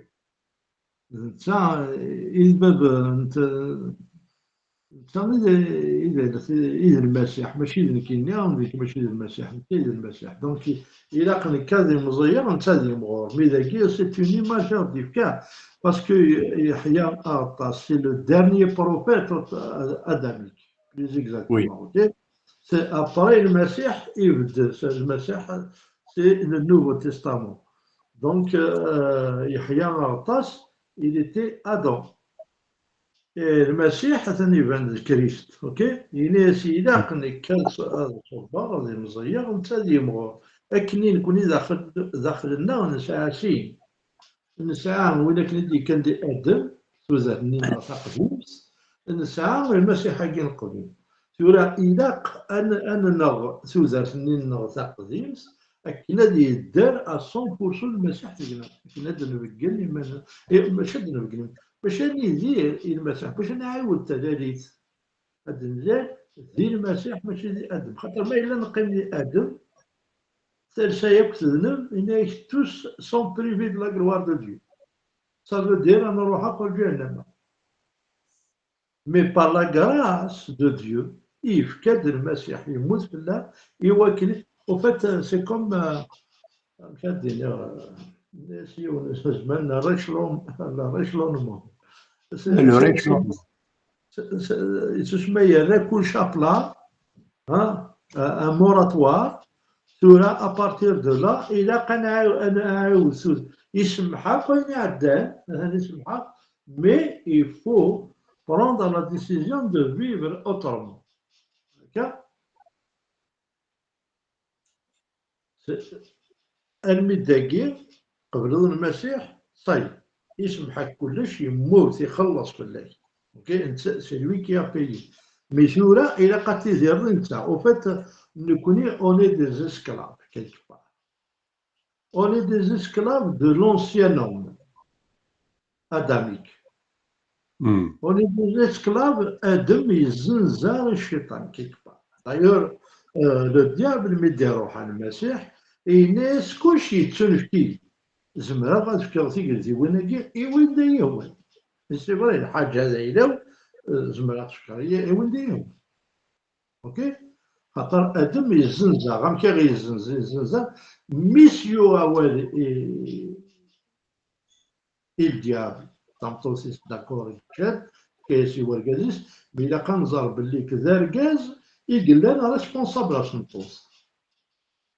D netta i d bab n t-, netta i d, i d, i d Lmasiḥ, mačči d nekkini, nekk mačči d Lmasiḥ, netta i d Lmasiḥ. Donc, i-, ilaq nekk ad imẓiyeɣ, netta ad yimɣur. Mi dagi, c'est une image i ɣ-d-yefka, parce que Yeḥya Aɣeṭṭas, c'est le dernier prophète adamique, plus exactement, oui. Ok? C'est après Lmasiḥ i ibeddel, c'est Lmasiḥ, c'est le Nouveau Testament. Donc, euh, Yeḥya Aɣeṭṭas, il était Adam. Eh, Lmasiḥ atan iban d Krist, ok? Yenna-yas ilaq nekk ad ad ṣubbeɣ, ad imẓiyeɣ, netta ad yimɣur. Akken i nekni daxel, daxel-nneɣ nesɛa sin. Nesɛa win akken i d-yekkan di Adem, tudert-nni-nneɣ taqdimt, nesɛa Lmasiḥ-agi n qdim. Tura ilaq ad n-, ad nenɣ tudert-nni-nneɣ taqdimt, akken ad yedder à cent pour cent Lmasiḥ deg-neɣ, akken ad d-nbeggen iman-, eh, mačči ad d-nbeggen, mačči ad nidir i Lmasiḥ, mačči ad nɛiwed talalit, ad d-nzad di Lmasiḥ, mačči di Adem. Xaṭer ma yella neqqim di Adem, talsa yakk tedneb, yenna-yak tous sont privés de la gloire de Dieu. Ça veut dire ad nruḥ akk ɣer ǧahennama. Mais par la grâce de Dieu, yefka-d Lmasiḥ, yemmut fell-aɣ, i wakken, au fait, c'est comme, euh, amek ad d-iniɣ, euh, s yiwen n zzman, la réchelon-, la réchelonnement. C'est, le c'est, réchelonnement. C'est, c'est, yettusma yerra kullec à plat, hein, un moratoire. Tura, à partir de là, ilaq ad nɛaw-, ad nɛawed tud-, isemmeḥ akk ayen iɛeddan, atan isemmeḥ akk, mais il faut prendre la décision de vivre autrement. D'accord? Armi d dagi, qebleḍ Lmasiḥ, ça y est, isemmeḥ-ak kullec, yemmut, ixelleṣ fell-ak. Ok, netta, c'est lui qui a payé. Mais tura, ilaq ad tidireḍ i netta. Au fait, nekkni, on est des esclaves, quelque part. On est des esclaves de l'ancien homme adamique. Hmm. On est des esclaves, Adem yezzenza cciṭan, quelque part. D'ailleurs, euh, le diable, mi d-iruḥ ar Lmasiḥ, yenna-yas kullec yettunefk-iyi. Zemreɣ ad fkeɣ tigeldiwin-agi i win d ay-ihwan. C'est vrai, lḥaǧa d ayla-w, euh, zemreɣ ad fkeɣ i, i win d ay-ihwan. Ok? Xaṭer Adem yezzenza, amek i ɣ-yezzenza, yezzenza, mi s-yuɣ awal i, i le diable, tameṭṭut-is, d'accord, yečča-t, yefka-yas i wergaz-is, mi ilaq ad nẓer belli d argaz i yellan responsable ar tmeṭṭut.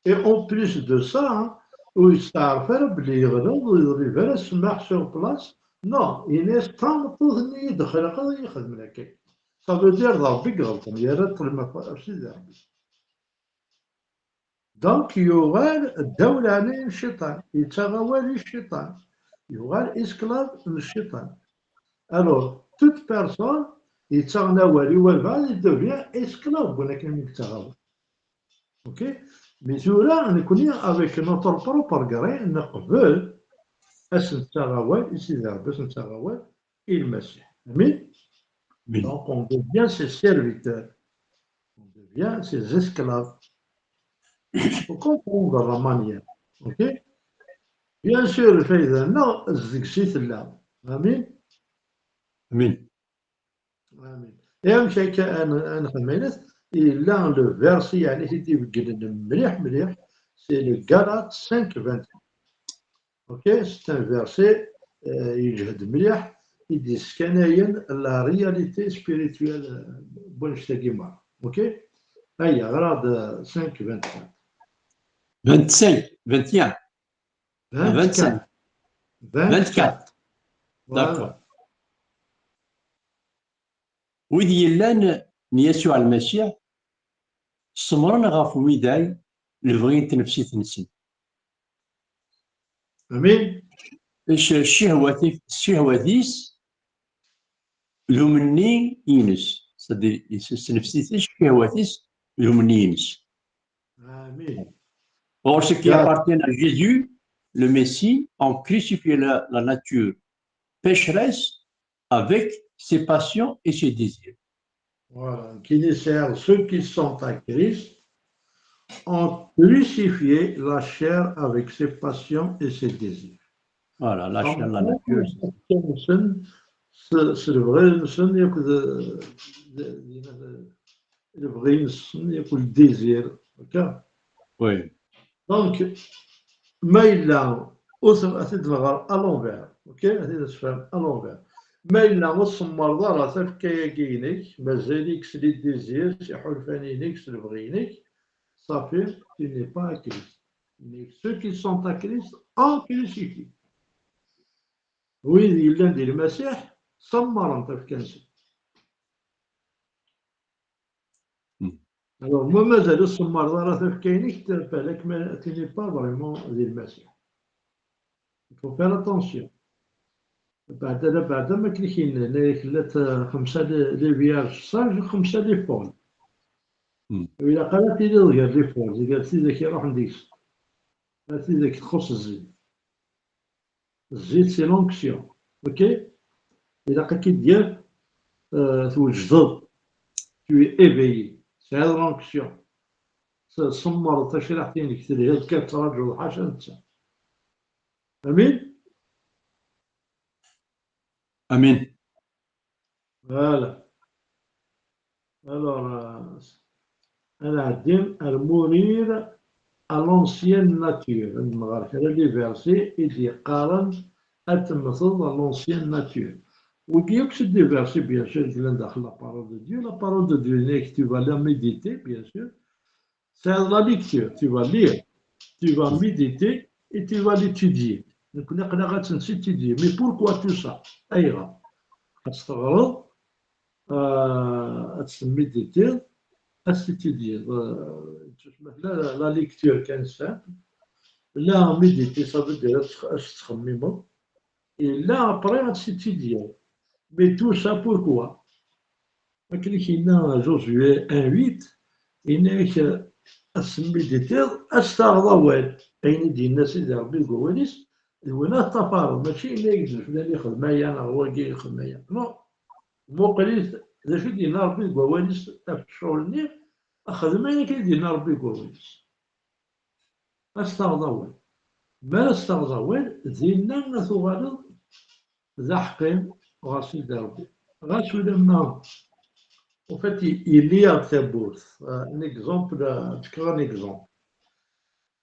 Et en plus de ça, hein, ur yesteɛref ara belli yeɣleḍ, ur yeḍlib ara ssmaḥ sur place. Non, yenna-yas tameṭṭut-nni i d-xelqeɣ i ixedmen akka. Ça veut dire d Rebbi i iɣelṭen, yerra ṭṭlem ɣef Sidi Rebbi. Donc, yuɣal ddaw leɛnaya n cciṭan, yettaɣ awal i cciṭan, yuɣal esclave n cciṭan. Alors, toute personne yettaɣen awal i walbeɛḍ, il devient esclave n wakken i yettaɣ awal. Ok? Mais tura, nekkni, avec notre propre gré, neqbel ad s-nettaɣ awal i Sidi Rebbi, ad s-nettaɣ awal i Lmasiḥ. Amin? Amin. Donc, on devient ses serviteurs. On devient ses esclaves. Faut comprendre la manière. Ok? Bien sûr, lfayda-nneɣ deg-s i tella. Amin? Amin. Amin. Et amek akka ad n-, ad nexdem ayen? Yella le verset, yeɛni, i t-id-ibeggnen mliḥ, mliḥ, c'est le Galates cinq vingt-huit. Ok, c'est un verset, euh, yeǧhed mliḥ, i d-yeskanayen la réalité spirituelle, euh, n wannect-agi merra. Ok? Aya, ɣer-aɣ-d, euh, cinq vingt-quatre. Vingt-cinq, vingt et un. Vingt-quatre. Vingt-cinq. Vingt-quatre. Vingt-quatre. Voilà. D'accord. Wid yellan n Yasuɛ Lmasiḥ, semmren ɣef umiday, lebɣi n tnefsit-nsen. Amin. Cc-, ccehwat-, ccehwat-is, d umenni-ines. C'est-à-dire, s-, s-, tnefsit-is, ccehwat-is, d umenni-ines. Amin. Or, ce qui appartient à Jésus, le Messie, ont crucifié la, la nature pécheresse avec ses passions et ses désirs. Voilà. Qui sert ceux qui sont à Christ ont crucifié la chair avec ses passions et ses désirs. Voilà, la chair, la nature. S, s lebɣi-nsen yakk d, d, d, lebɣi-nsen yakk d désir. Akka? Oui. Donc, ma yella, ur t-, ad t-id-nɣer à l'envers, ok? Ad t-id-nesfehmem à l'envers. Ma yella ur tsemmreḍ ara tafekka-agi-inek, mazal-ik s les désirs, s iḥulfan-inek, s lebɣi-inek, safi, tu n'es pas à Christ. Mais ceux qui sont à Christ ont crucifié. Wid yellan di Lmasiḥ, semmren tafekka-nsen. Alors, ma mazal ur tsemmreḍ ara tafekka-inek, balak ma tu n'es pas vraiment di Lmasiḥ. Il faut faire attention. Beɛda, beɛda ma akken i k-yenna, yenna-yak llant, eh, xemsa les, les vierges sages, xemsa les folles. Ur ilaq ara tiliḍ gar les folles, gar tidak iruḥen deg-s. Ar tidak txuṣṣ zzit. Zzit, c'est l'onction. Ok? Ilaq ad k-id-yaf, eh, twejdeḍ. Tu es éveillé. Tesɛiḍ l'onction. Tsemmreḍ tacriḥt-inek, telhiḍ kan, tettṛaǧuḍ ḥaca netta. Amin? Amin. Voilà. Alors, euh, ad nɛeddi ar mourir à l'ancienne nature. Ad nɣer kra les versets i d-yeqqaren ad temmteḍ à l'ancienne nature. Wigi akk c'est des versets, bien sûr, yellan daxel la parole de Dieu. La parole de Dieu, tu vas la méditer, bien sûr. C'est la lecture, tu vas lire, tu vas méditer et tu vas l'étudier. Donc, on a à étudier. Mais pourquoi tout ça? Ayɣer? Ad teɣreḍ, euh, ad tméditer, ad étudier. Euh, la, la lecture kan simple. La méditer, ça veut dire ad tettxemmimeḍ. Et là, après, ad étudier. Mais tout ça, pourquoi? Akken i k-yenna Josué un huit, yenna-ak ad temmiditiḍ, ad s-taɣeḍ awal. Ayen i d-yenna Sidi Ṛebbi deg wawal-is, d win ad t-tafareḍ. Mačči yenna-ak-d flan ixdem aya neɣ wagi ixdem aya. Non. Muqel-it, d acu i d-yenna Ṛebbi deg wawal-is ɣef ccɣel-nni, xdem ayen akken i d-yenna Ṛebbi deg wawal-is. Ad s-taɣeḍ awal. Mi ara s-taɣeḍ awal, dinna ad tuɣaleḍ d aḥeqqi ɣer Sidi Ṛebbi. Ɣas ulamma, en fait, yelli-yaɣ-d tawwurt. Euh, un exemple, euh, ad d-fkeɣ un exemple.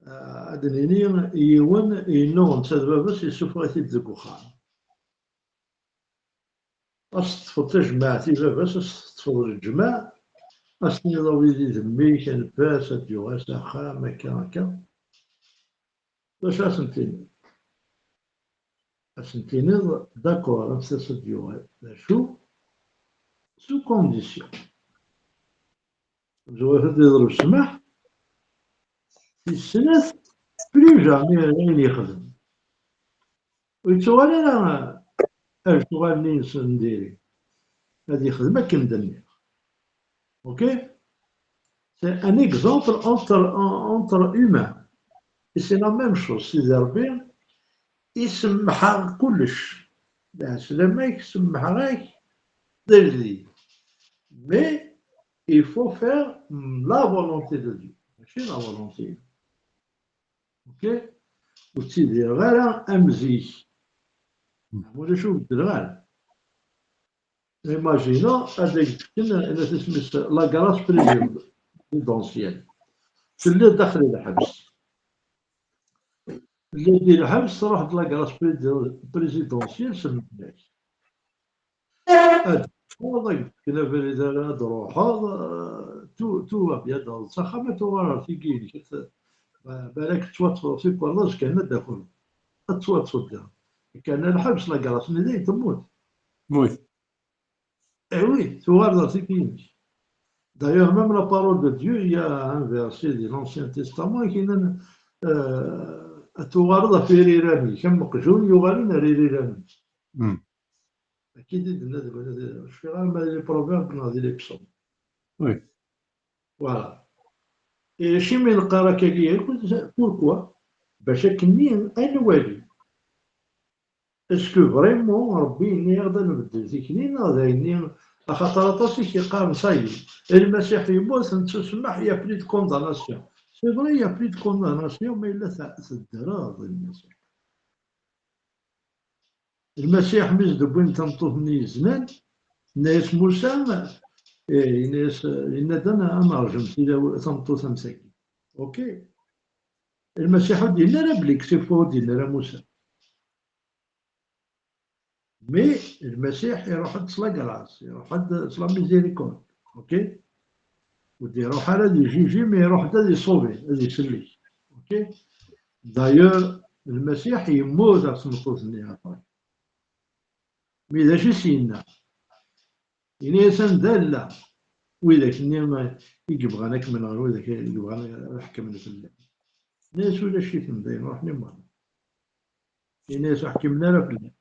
Euh, ad d-nini yiwen yennuɣ netta d baba-s, yessufeɣ-it-id deg uxxam. Ad s-teṭṭfeḍ tajmaɛt i baba-s, ad s-teṭṭfeḍ lǧemɛa, ad s-tiniḍ a wid i d mmi-k, anef-as, ad d-yuɣal s axxam, akka, akka. D acu ad sen-tiniḍ? Ad sen-tiniḍ, d'accord, anef-as ad d-yuɣal. D acu? Sous condition. Zwaret ad iḍleb ssmaḥ, tis snat, plus jamais ayen yexdem. Ur yettuɣal ara ar ccɣel-nni-ines n diri. Ad yexdem akken d-nniɣ. Ok? C'est un exemple entre, entre humains. Et c'est la même chose. Sidi Ṛebbi isemmeḥ-aɣ kullec. Lɛeslama-k, semmḥeɣ-ak d agdil. Mais il faut faire la volonté de Dieu. Mačči la volonté. Ok? Ur ttidireɣ ara am zik. Ulac ur beddleɣ ara. Imagine ad ak-d-fken, ad isem-is la grâce présidentielle. Telliḍ daxel lḥebs. Telliḍ di lḥebs, truḥ-d la grâce présidentielle, semmeḥ-ak. Ad teffɣeḍ, ad k-fken abrid ara ad d-truḥeḍ, tout, tout va bien, s axxam ad tuɣal ɣer tigi-inek, balak tettwaṭṭfeḍ tikwal d azekka ad d-takeḍ, ad tettwaṭṭfeḍ da. Kan lḥebs, la grâce-nni dayen temmut. Oui. Eh oui, tuɣal ɣer tigi-inek. D'ailleurs, même la parole de Dieu, il y a un verset de l'Ancien Testament qui dit, euh, ad tuɣaleḍ ɣef iriran-ik, am uqjun yuɣalen ar iriran-ik. Akka i d-yenna deg wannad, ur cfiɣ ara ma di les Proverbes neɣ di les Psaumes. Oui. Voilà. Et acimi neqqar akkagi akk? Pourquoi? Bac akkenni ad nwali. Est-ce que vraiment Ṛebbi yenna-yaɣ-d ad nbeddel tikli neɣ d ayenni? Axaṭer aṭas i k-yeqqaren ça y est, Lmasiḥ yemmut, nettusemmeḥ, il y a plus de condamnation. C'est vrai, il y a plus de condamnation, ma yella teddreḍ Lmasiḥ. Lmasiḥ mi s-d-wwin tameṭṭut-nni yeznan, yenna-yas Musa, eh, yenna-yas, yenna-d ad nerjem tameṭṭut am tagi. Ok? Lmasiḥ ur d-yenni ara belli ksif, ur d-yenni ara Musa. Mais Lmasiḥ iruḥ-d s la grâce, iruḥ-d s la miséricorde. Ok? Ur d-iruḥ ara ad ijuji, mais iruḥ-d ad iṣubi, ad isellek. Ok? D'ailleurs, Lmasiḥ yemmut ɣef tmeṭṭut-nni après. Mais d acu i s-yenna? Yenna-yas: "Anda llan widak-nni i yebɣan ad kem-nɣen, widak i yebɣan ad ḥekmen fell-am?" Yenna-yas: "Ulac-iten, dayen ruḥen i merra." Yenna-yas: "Ur ḥkimen ara fell-am."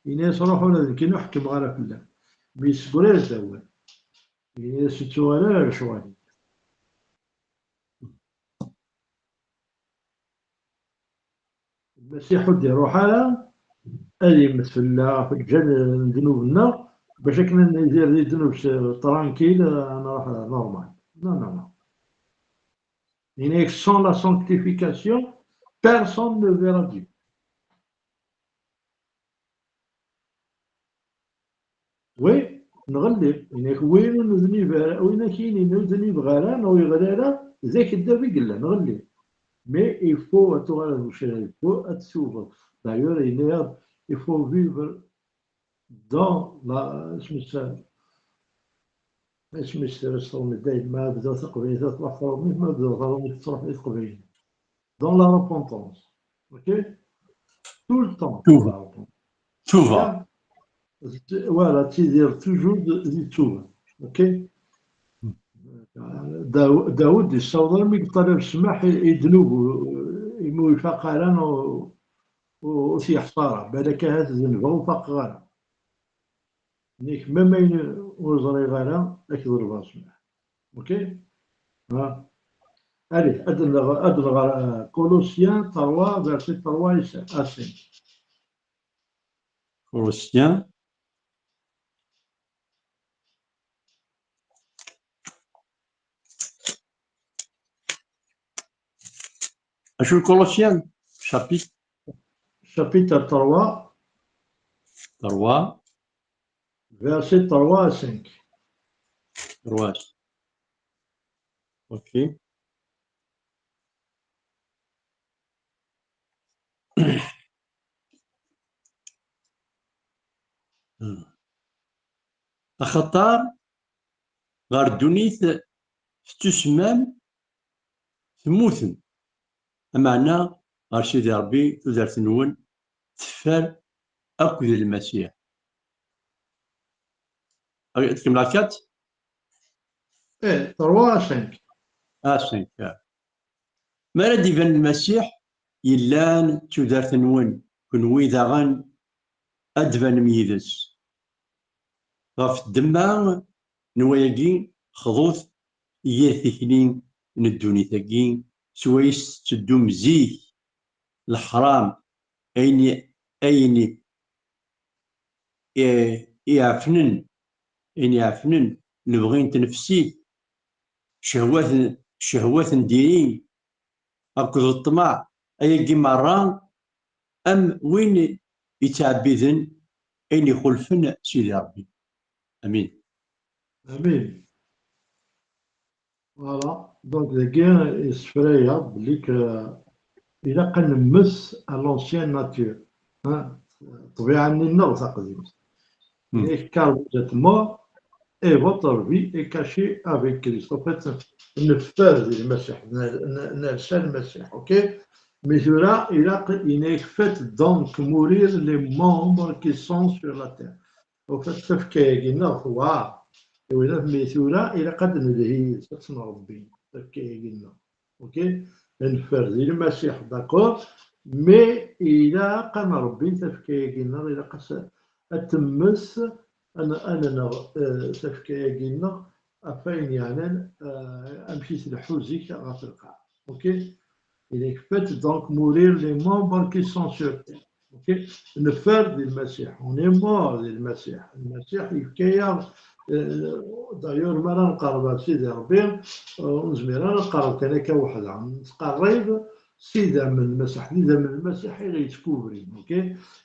Yenna-yas: "Ruḥ, ula d nekkini ur ḥkimeɣ ara fell-am." Mi yessegra-yas-d awal, yenna-yas: "Ur ttuɣal ara lecɣal-ik." Lmasiḥ ur d-iruḥ ara ad yemmet fell-aɣ ɣef lǧal n ddnub-nneɣ, bac akken ad nidir di ddnub s-, tranquille, ad nruḥ normal. Non, non, non. Yenna-yak: "Sans la sanctification, personne ne verra Dieu." Oui, nɣelli. Yenna-yak: "Win ur nednib ara, win akkin ur d-nibɣi ara, neɣ ur yeɣli ara, d akeddab i yella, nɣelli." Mais il faut ad tuɣaleḍ d ucehhed, il faut ad tubeḍ. D'ailleurs, yenna-yaɣ-d: "Il faut vivre dans la", isem-is, isem-is tura s tṛumit, dayem ma bdiɣ taqbaylit ad truḥ tṛumit, ma bdiɣ tṛumit ad truḥ i teqbaylit. Dans la repentance. Ok? Tout le temps dans la repentance. Tuba. Voilà, ttidir toujours di tuba. Ok? Daw-, Dawed yessaweḍ armi yeṭṭalab ssmaḥ i, i ddnub, imi ur ifaq ara, ur, ur, ur t-yeḥṣa ara. Balak ahat denbeɣ ur faqeɣ ara. Nek, même ayen ur ẓriɣ ara, ad k-ḍelbeɣ ssmaḥ. Ok? Ha. Allez, ad nɣ-, ad nɣer, euh, Colossiens trois, verset trois et cinq. Colossiens. Acu, Colossiens, chapitre? Chapitre trois. Trois. Verset trois à cinq. Trois. Ok. Axaṭer ɣer ddunit tettusmam, temmutem. Ameɛna ɣer Sidi Ṛebbi tudert-nwen teffer akk d Lmasiḥ. Ad tkemmleḍ kat? Eh, trois à cinq. Ah, cinq, ah. Mi ara d-iban Lmasiḥ yellan d tudert-nwen, kenwi daɣen ad d-tbanem yid-s. Ɣef ddemma n wayagi, xḍut i yir tikli n ddunit-agi, s wayes tetteddum zik, leḥram, ayen, ayen i, i iɛefnen, ayen iɛefnen lebɣi n tnefsit, cehwat, cehwat n diri akked ṭṭmeɛ, ayagi merra am win yettɛebbiden ayen ixulfen Sidi Ṛebbi. Amin. Amin. Voilà. Donc, dagi, yessefra-yaɣ belli que ilaq ad nemmet à l'ancienne nature. Hein? Ṭṭbiɛa-nni-nneɣ taqdimt. Hmm. Et car vous êtes morts et votre vie est cachée avec Christ. En fait, neffer di Lmasiḥ, n-, n-, nersa Lmasiḥ, ok? Mais tura, ilaq, yenna-yak: "Faites donc mourir les membres qui sont sur la terre." Au fait, tafekka-agi-nneɣ tewɛer. Iwila, mais tura, ilaq ad nelhi s-, ad tt-nṛebbi, tafekka-agi-nneɣ. Ok? Neffer di Lmasiḥ, d'accord, mais ilaq ad nṛebbi tafekka-agi-nneɣ, ilaq ad s-, ad temmet, ad n-, ad nneɣ, eh, tafekka-agi-nneɣ, ɣef wayen yeɛnan, eh, amek i tleḥḥu zik ɣef lqaɛa. Ok? Il est fait donc mourir les membres qui sont sur terre. Ok? Neffer di Lmasiḥ. On est mort di Lmasiḥ. Lmasiḥ yefka-yaɣ, eh, d'ailleurs, mi ara nqerreb ar Sidi Ṛebbi, eh, ur nezmir ara ad nqerreb kan akka weḥd-neɣ. Nettqerrib s idammen n Lmasiḥ. D idammen n Lmasiḥ i ɣ-yettkubrin. Ok?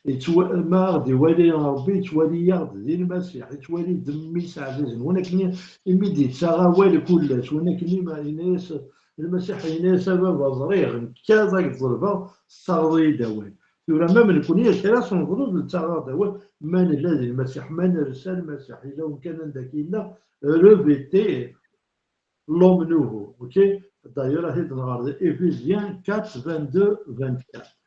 Yettwa-, ma ɣ-d-iwali Ṛebbi, yettwali-yaɣ-d di Lmasiḥ. Yettwali-d Mmi-s ɛzizen. Win akken i, imi d-yettaɣ awal kullas. Win akken i ma yenna-yas, Lmasiḥ yenna-yas: "A Baba, ẓriɣ, nekk ad ak-ḍelbeɣ, tessaɣeḍ-iyi-d awal." Tura, même nekkni, kra s neḍleb, nettaɣ-aɣ-d awal, ma nella di Lmasiḥ, ma ners ar Lmasiḥ, yella win kan anda k-yella, revêtir l'homme nouveau. Ok? D'ailleurs, ad t-id-nɣer di Éphésiens quatre, vingt-deux, vingt-quatre.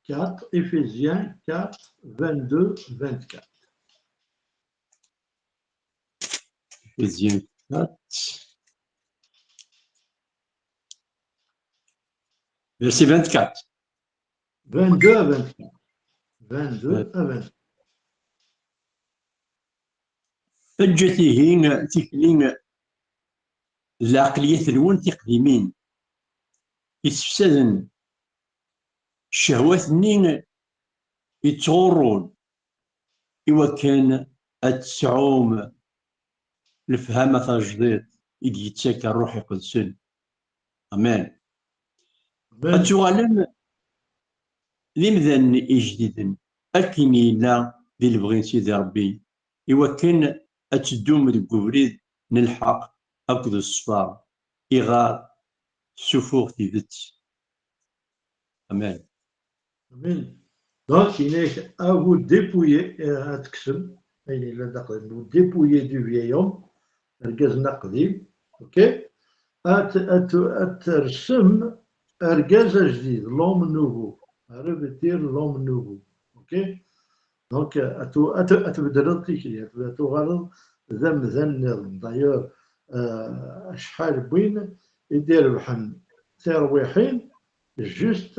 Quatre, Éphésiens quatre, vingt-deux, vingt-quatre. Éphésiens quatre. Verset vingt-quatre. Vingt-deux à vingt-quatre. Vingt-deux à vingt-quatre. Eǧǧet ihi tikli d lɛeqliyat-nwen tiqdimin, yessefsaden ccehwat-nni yettɣurrun, iwakken ad tesɛum lefhama tajdiṭ i d-yettak Ṛṛuḥ Iqedsen. Amen. Amen. Ad tuɣalem d imdanen ijdiden, akken yella di lebɣi n Sidi Ṛebbi, iwakken ad teddum deg ubrid n lḥeqq akked ṣṣber, iɣer tessufuɣ tidet. Amen. Amen. Donc, il est à vous dépouiller, euh, ad teksem, ayen yellan d aqdim, vous dépouiller du vieil homme, argaz n aqdim, ok? Ad, ad, ad tersem argaz ajdid, l'homme nouveau, revêtir l'homme nouveau, ok? Donc, euh, ad tu-, ad tu-, ad tbeddleḍ tikli, ad tu-, ad tuɣaleḍ d amdan nniḍen. D'ailleurs, euh, acḥal n win i d-irebḥen tirwiḥin, juste,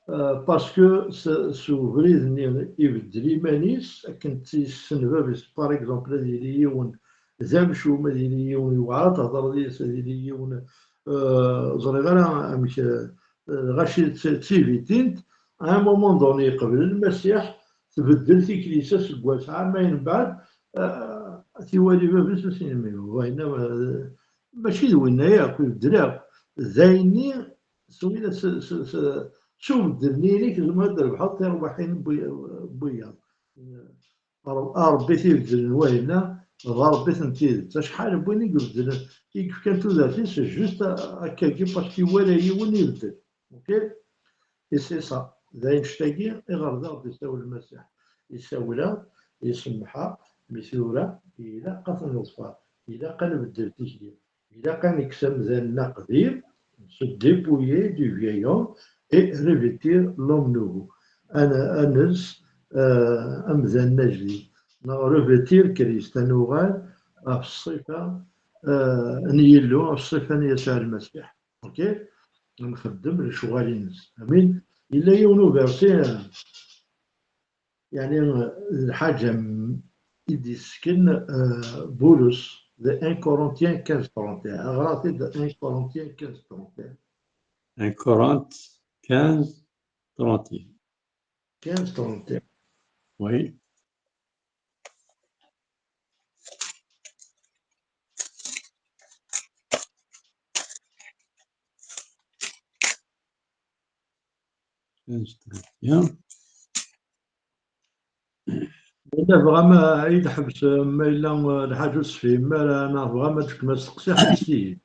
euh, parce que s, s ubrid-nni ibeddel iman-is, akken tt-yessen bab-is, par exemple, ad yili yiwen d amcum, ad yili yiwen yewɛer ad tehḍreḍ yis, ad yili yiwen, euh, ẓriɣ ara amek, euh, lɣaci d t-, d tibitint, à un moment donné, yeqbel Lmasiḥ, tbeddel tikli-s aseggas, ɛamayen mbeɛd, euh, tiwali bab-is, ad s-yini, "Baba, yenna, euh, mačči d winna akk, ibeddel akk." D ayenni, s win, s, s, s, s ubeddel-nni-inek, tzemreḍ ad d-trebḥeḍ tirwiḥin n wi-, n wiyaḍ. Ṛ-, a Ṛebbi t-ibeddlen wayenna, d Ṛebbi-t n tidet. Acḥal n win i ibeddlen, i yefkan tudert-is, juste a-, akkagi, parce que iwala yiwen ibeddel. Ok? Et c'est ça. D annect-agi iɣer d aɣ-d-isawel Lmasiḥ. Isawel-aɣ, isemmeḥ-aɣ, mi tura ilaq ad t-neḍfer. Ilaq ad nbeddel tikli. Ilaq ad nekkes amdan aqdim, se dépouiller du vieil homme et revêtir l'homme nouveau. Ad n-, ad nels, euh, amdan ajdid. Neɣ revêtir Christ, ad nuɣal ɣef ṣṣifa, euh, n Yillu, ɣef ṣṣifa n Yasuɛ Lmasiḥ. Ok? Ad nxeddem lecɣal-ines. Amin. Yella yiwen uversi, euh, Yeɛni, d lḥaǧa m-, i d-yessken, euh, Bulus, di un Corinthiens quinze trente et un. Ɣret-id un Corinthiens quinze trente et un. Un Corinthe quinze trente et un. Quinze trente et un. Oui. Bien. Ma yella tebɣam, eh, ad yi-d-tḥebsem, ma yella, eh, lḥaǧa ur s-tefhimem ara, neɣ tebɣam ad d-tefkem asteqsi, ḥebset-iyi.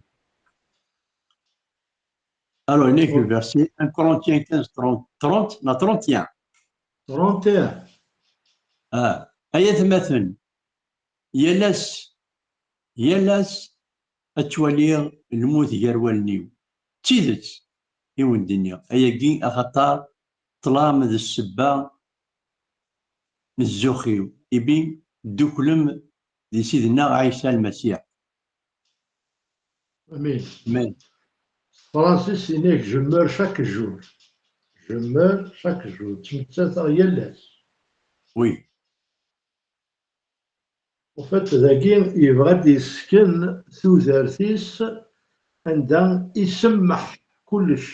Alors, il n'est que le verset un Corinthiens quinze, trente, trente, non, trente et un. Trente et un. Ah, ay atmaten, yal ass, yal ass ad ttwaliɣ lmut gar wallen-iw. D tidet i wen-d-nniɣ ayagi, axaṭer ṭṭlam d ssebba n zzux-iw, ibi dduklem di Sidna Ɛisa Lmasiḥ. Amin. Amin. S tefransist, yenna-k, "Je meurs chaque jour." Je meurs chaque jour. Ttmettateɣ yal ass. Oui. En fait, dagi yebɣa ad d-yessken tudert-is anda isemmeḥ kullec,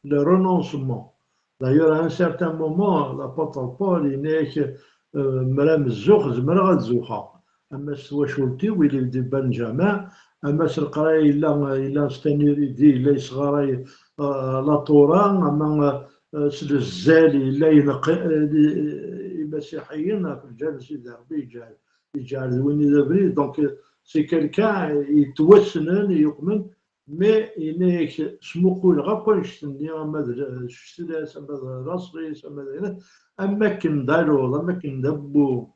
le renoncement. D'ailleurs, à un certain moment, l'apôtre Paul yenna-yak, euh, "Mra mezzuɣ, zemreɣ ad zuxeɣ. Ama s twacult-iw, ili di Benjamin, ama s leqraya yella, yella s taniridi, yella yesɣaray, euh, la Torah, ama, euh, s lezzal, yella ineqq, euh, imasiḥiyen ɣef lǧal n Sidi Ṛebbi, yeǧɛel, yeǧɛel d win i d abrid." Donc, c'est quelqu'un yettwassnen, yuqmen, Mais yenna-yak, smuquleɣ akk annect-nni, ama d ccetla-s, ama d laṣel-is, ama d, am wakken d aluḍ, am wakken d abbu,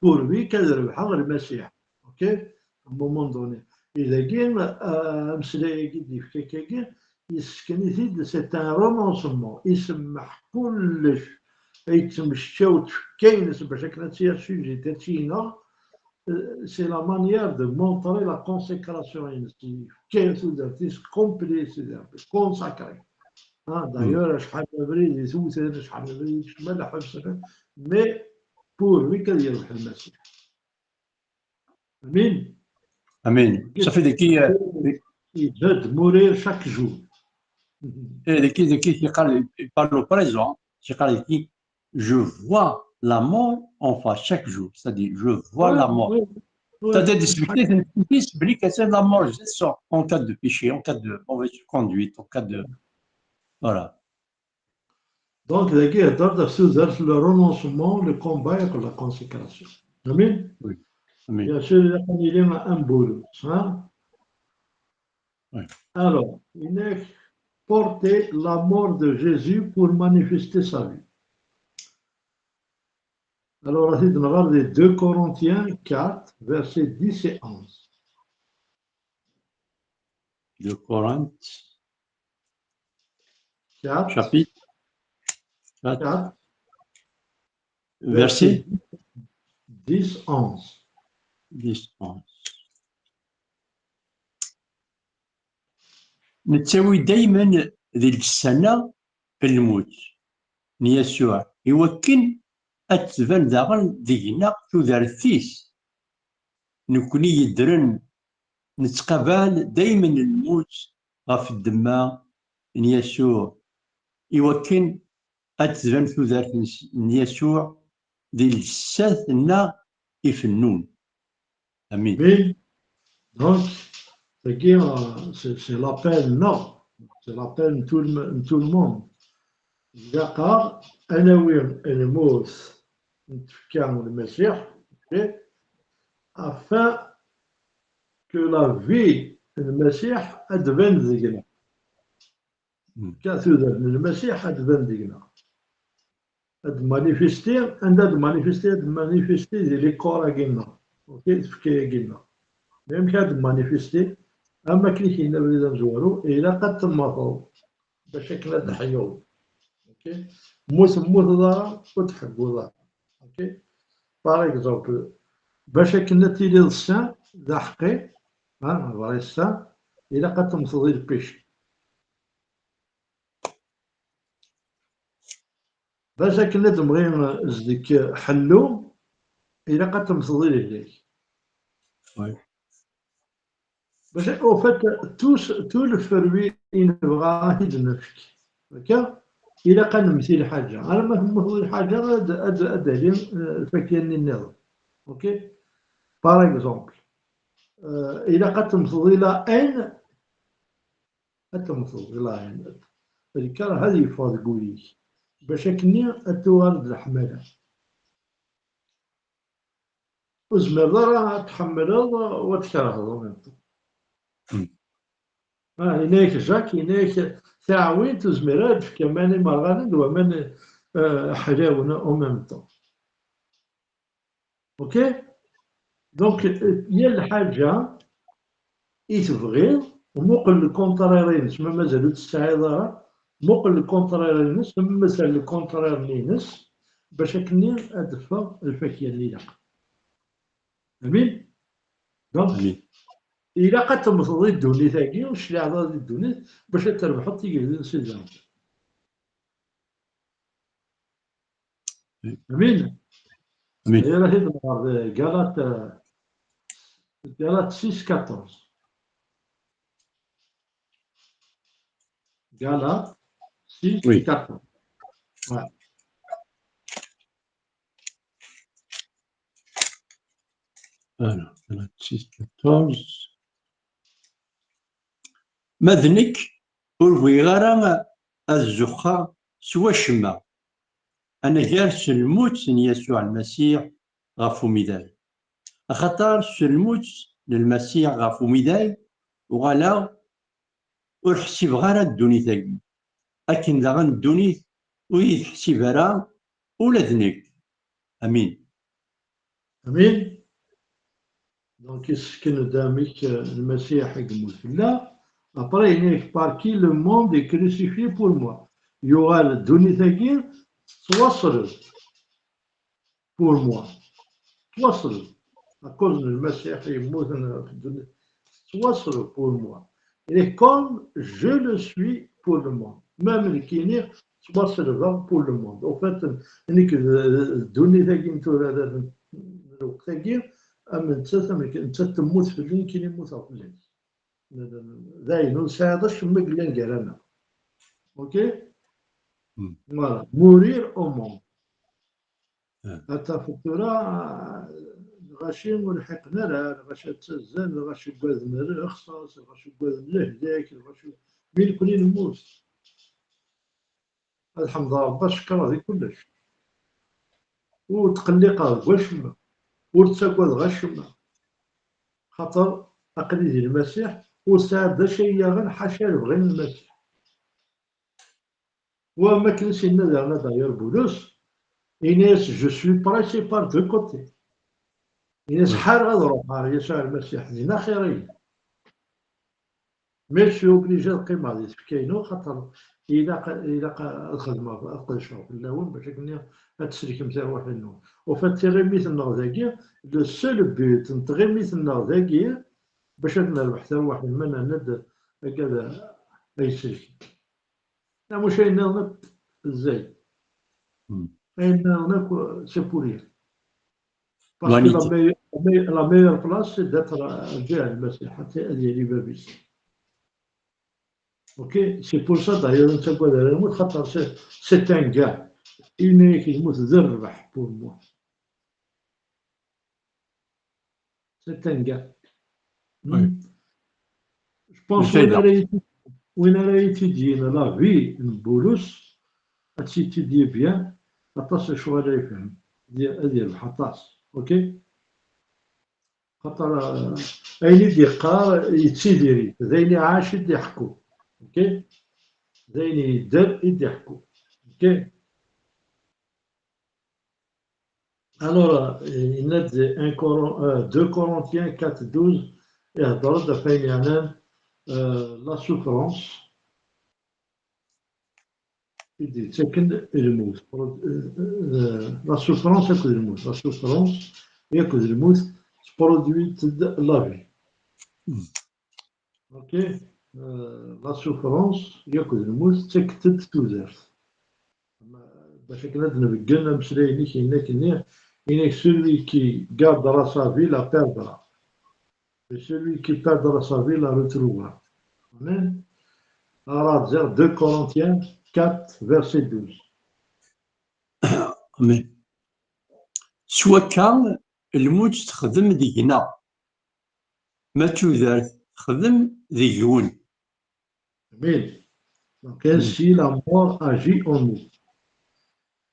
pourvu ad rebḥeɣ Lmasiḥ. Ok? À un moment donné. I dagi, euh, ameslay-agi d-yefka akkagi, yessken-it-id, c'est un renoncement. Isemmeḥ kullec, yettmecčaw tfekka-ines bac akken ad tt-yassujetti, ad tt-ineɣ. Euh, c'est la manière de montrer la consécration-ines. Yefka tudert-is complet, c'est-à-dire consacré. Hein, d'ailleurs, acḥal n abrid i tewten, acḥal n abrid i yecma lḥebs, mais pourvu ad yerbeḥ Lmasiḥ. Amin. Amin. Ça fait de qui, euh, Il veut mourir chaque jour. Et de qui, de qui il parle, il parle au présent, il parle de qui je vois la mort en face chaque jour. C'est-à-dire, je vois la mort. C'est-à-dire, d'expliquer, c'est une explication, c'est la mort, je sens en cas de péché, en cas de mauvaise conduite, en cas de. Voilà. Donc, dagi ihedder ɣef tudert, le renoncement, le combat et la consécration. Amin. Oui. Amin. Bien sûr, il y a un boulot, hein? Oui. Alors, il est porter la mort de Jésus pour manifester sa vie. Alors, on va voir les deux Corinthiens quatre, versets dix et onze. Deux Corinthiens, quatre, chapitre quatre, quatre, verset dix, onze. Dix, onze. Nettawi daymen di lǧessa-nneɣ lmut n Yasuɛ, iwakken ad tban daɣen deg-neɣ tudert-is. Nekni yeddren, nettqabal daymen lmut ɣef ddemma n Yasuɛ, iwakken ad tban tudert n Yasuɛ di lǧessat-nneɣ ifennun. Amin. Amin. Donc, c'est, c'est l'appel, non, c'est l'appel de tout le, de tout le monde. Ilaq-aɣ ad nawi lmut n tfekka n Lmasiḥ, ok, afin que la vie n Lmasiḥ ad d-tban deg-neɣ. Ka tudert n Lmasiḥ ad d-tban deg-neɣ. Ad d-manifesti, anda ad d-manifesti, ad d-manifesti di likor-agi-nneɣ, ok, tfekka-agi-nneɣ. Amek ad d-manifesti? Am akken i k-yenna Abrid Amezwaru, ilaq ad temmeteḍ bac akken ad d-teḥyuḍ. Ok? Mu temmuteḍ ara, ur tḥegguḍ ara. Ok? Par exemple, bac akken ad tiliḍ saint, d aḥeqqi, un vrai saint, ilaq ad temmteḍ i lpici. Bac akken ad temɣi zedek ḥellu, ilaq ad temmteḍ i lehlak. Oui. Bac, au fait, tout, tout le fruit i nebɣa ad t-id-nefk. Akka, ilaq ad nemmet i lḥaǧa. Alamma temmuteḍ i lḥaǧa, ad, ad, ad d-ali, eh, lfakya-nni nniḍen. Ok? Par exemple, eh, ilaq ad temmteḍ i la haine, ad temmteḍ i la haine. Lkerh ad yeffeɣ deg wul-ik. Bac akkenni ad tuɣal d leḥmala. Ur tezmireḍ ara ad tḥemmleḍ u ad tkerheḍ en même temps. Hmm. Ah, yenna-yak Jacques, yenna-yak taɛwint ur zmireɣ ad d-fkeɣ aman imerɣanen d waman, eh, ḥlawen en même temps. Ok? Donc, eh, yal ḥaǧa i tebɣiḍ, muqel le contraire-ines, ma mazal ur tt-tesɛiḍ ara, muqel le contraire-ines, mmet le contraire-ines, bac akkenni ad d-teffeɣ lfakya-nni ilaq. Amin? Donc, Amin. Ilaq ad temmteḍ i ddunit-agi, ur tecliɛeḍ ara di ddunit, bac ad trebḥeḍ tigellin n Sidi Ṛebbi. Amin. Amin. Aya ara t-id-nɣer di Galates, eh, Galates six quatorze. Galates six quatorze. Oui. Ouais. Alors, Galates six quatorze. Ma d nekk, ur bɣiɣ ara ad zuxxeɣ s wacemma, anagar s lmut n Yasuɛ Lmasiḥ ɣef umidag. Axaṭer s lmut n Lmasiḥ ɣef umidag, uɣaleɣ ur ḥsibeɣ ara ddunit-agi. Akken daɣen ddunit ur yi-teḥsib ara ula d nekk. Amin. Amin. Donc, yessken-d amek, euh, Lmasiḥ i yemmut fell-aɣ. Après, yenna-yak, par qui le monde est crucifié pour moi. Yuɣal ddunit-agi tettwaṣleb pour moi. Tettwaṣleb. À cause n Lmasiḥ yemmuten ɣef ddunit, tettwaṣleb pour moi. Et comme je le suis pour le monde. Même nekkini ttwaṣelbeɣ pour le monde. Au fait, nekk d, d ddunit-agi n tura, d, d lweqt-agi, am nettat, am nekk, nettat temmut fell-i, nekkini mmuteɣ fell-as. D ayen, ur sɛiɣ acemma yellan gar-aneɣ. Ok? Hmm. Voilà. Mourir au monde. Ah. Ad tafeḍ tura, lɣaci ur ḥiqen ara, lɣaci ttazzalen, lɣaci ugaden lexṣaṣ, lɣaci ugaden lehlak, lɣaci, mi nekni nemmut. Ad ḥemdeɣ Ṛebbi, ad cekkreɣ di kullec. Ur tqelliqeɣ deg wacemma, ur ttagadeɣ acemma. Xaṭer aql-i di Lmasiḥ, ur sɛiɣ d acu ay yaɣen ḥaca lebɣi n Lmasiḥ. Wa am wakken i s-yenna daɣen d'ailleurs Bulus, yenna-yas, je suis pressé par deux côtés. Yenna-yas, Oui. Ḥareɣ ad ruḥeɣ ɣer Yasuɛ Lmasiḥ, din axir-iyi. Mais je suis obligé ad qqimeɣ di tfekka-inu, xaṭer ilaq, ilaq ad xedmeɣ, ad qedceɣ fell-awen, bac akken ad tsellkem tirwiḥin-nwen. Au fait, tiɣimit-nneɣ dagi, le seul but n tɣimit-nneɣ dagi, bac ad nerbeḥ tirwiḥin, ma nerna-d akka d ay sellken. Amuc ayen nniḍen akk zzay. Hmm. Ayen nniḍen akk, c'est pour rien. Parce que la Vanité. meilleure, la meilleure, la meilleure place, c'est d'être, euh, vers le Messie, ad yali bab-is. Ok, c'est pour ça d'ailleurs nettagad ara lmut, xaṭer c'est, c'est un gain. Yenna-yak lmut d rrbeḥ pour moi. C'est un gain. Hmm. Oui. Je pense Lfayda. Win ara yi-t-, win ara yi-t-id-yini la vie n Bulus, ad tt-étudier bien, aṭas n lecɣal ara yefhem. Ad y-, ad yerbeḥ aṭas. Ok? Xaṭer, euh, ayen i d-yeqqar yettidir-it, d ayen iɛac i d-iḥekku. Ok? D ayen yedder i d-iḥekku. Ok? Alors, euh, yenna-d un Corin-, euh, deux Corinthiens quatre douze, ihedder-d ɣef wayen yeɛnan, euh, la souffrance i d-yettaken lmut. Euh, euh, la souffrance akked lmut. La souffrance akked lmut tproduit-d la vie. Hmm. Ok? Euh, la souffrance akked lmut ttakent-d tudert. Bac akken ad d-nbeggen ameslay-nnek, yenna-k nniɣ, yenna-k, celui qui gardera sa vie la perdra. Et celui qui perdra sa vie la retrouvera. Amen. Alors, deux Corinthiens quatre, verset douze. Amen. S wakka, lmut texdem deg-neɣ, ma d tudert texdem deg-wen. Amen. Donc, ainsi la mort agit en nous.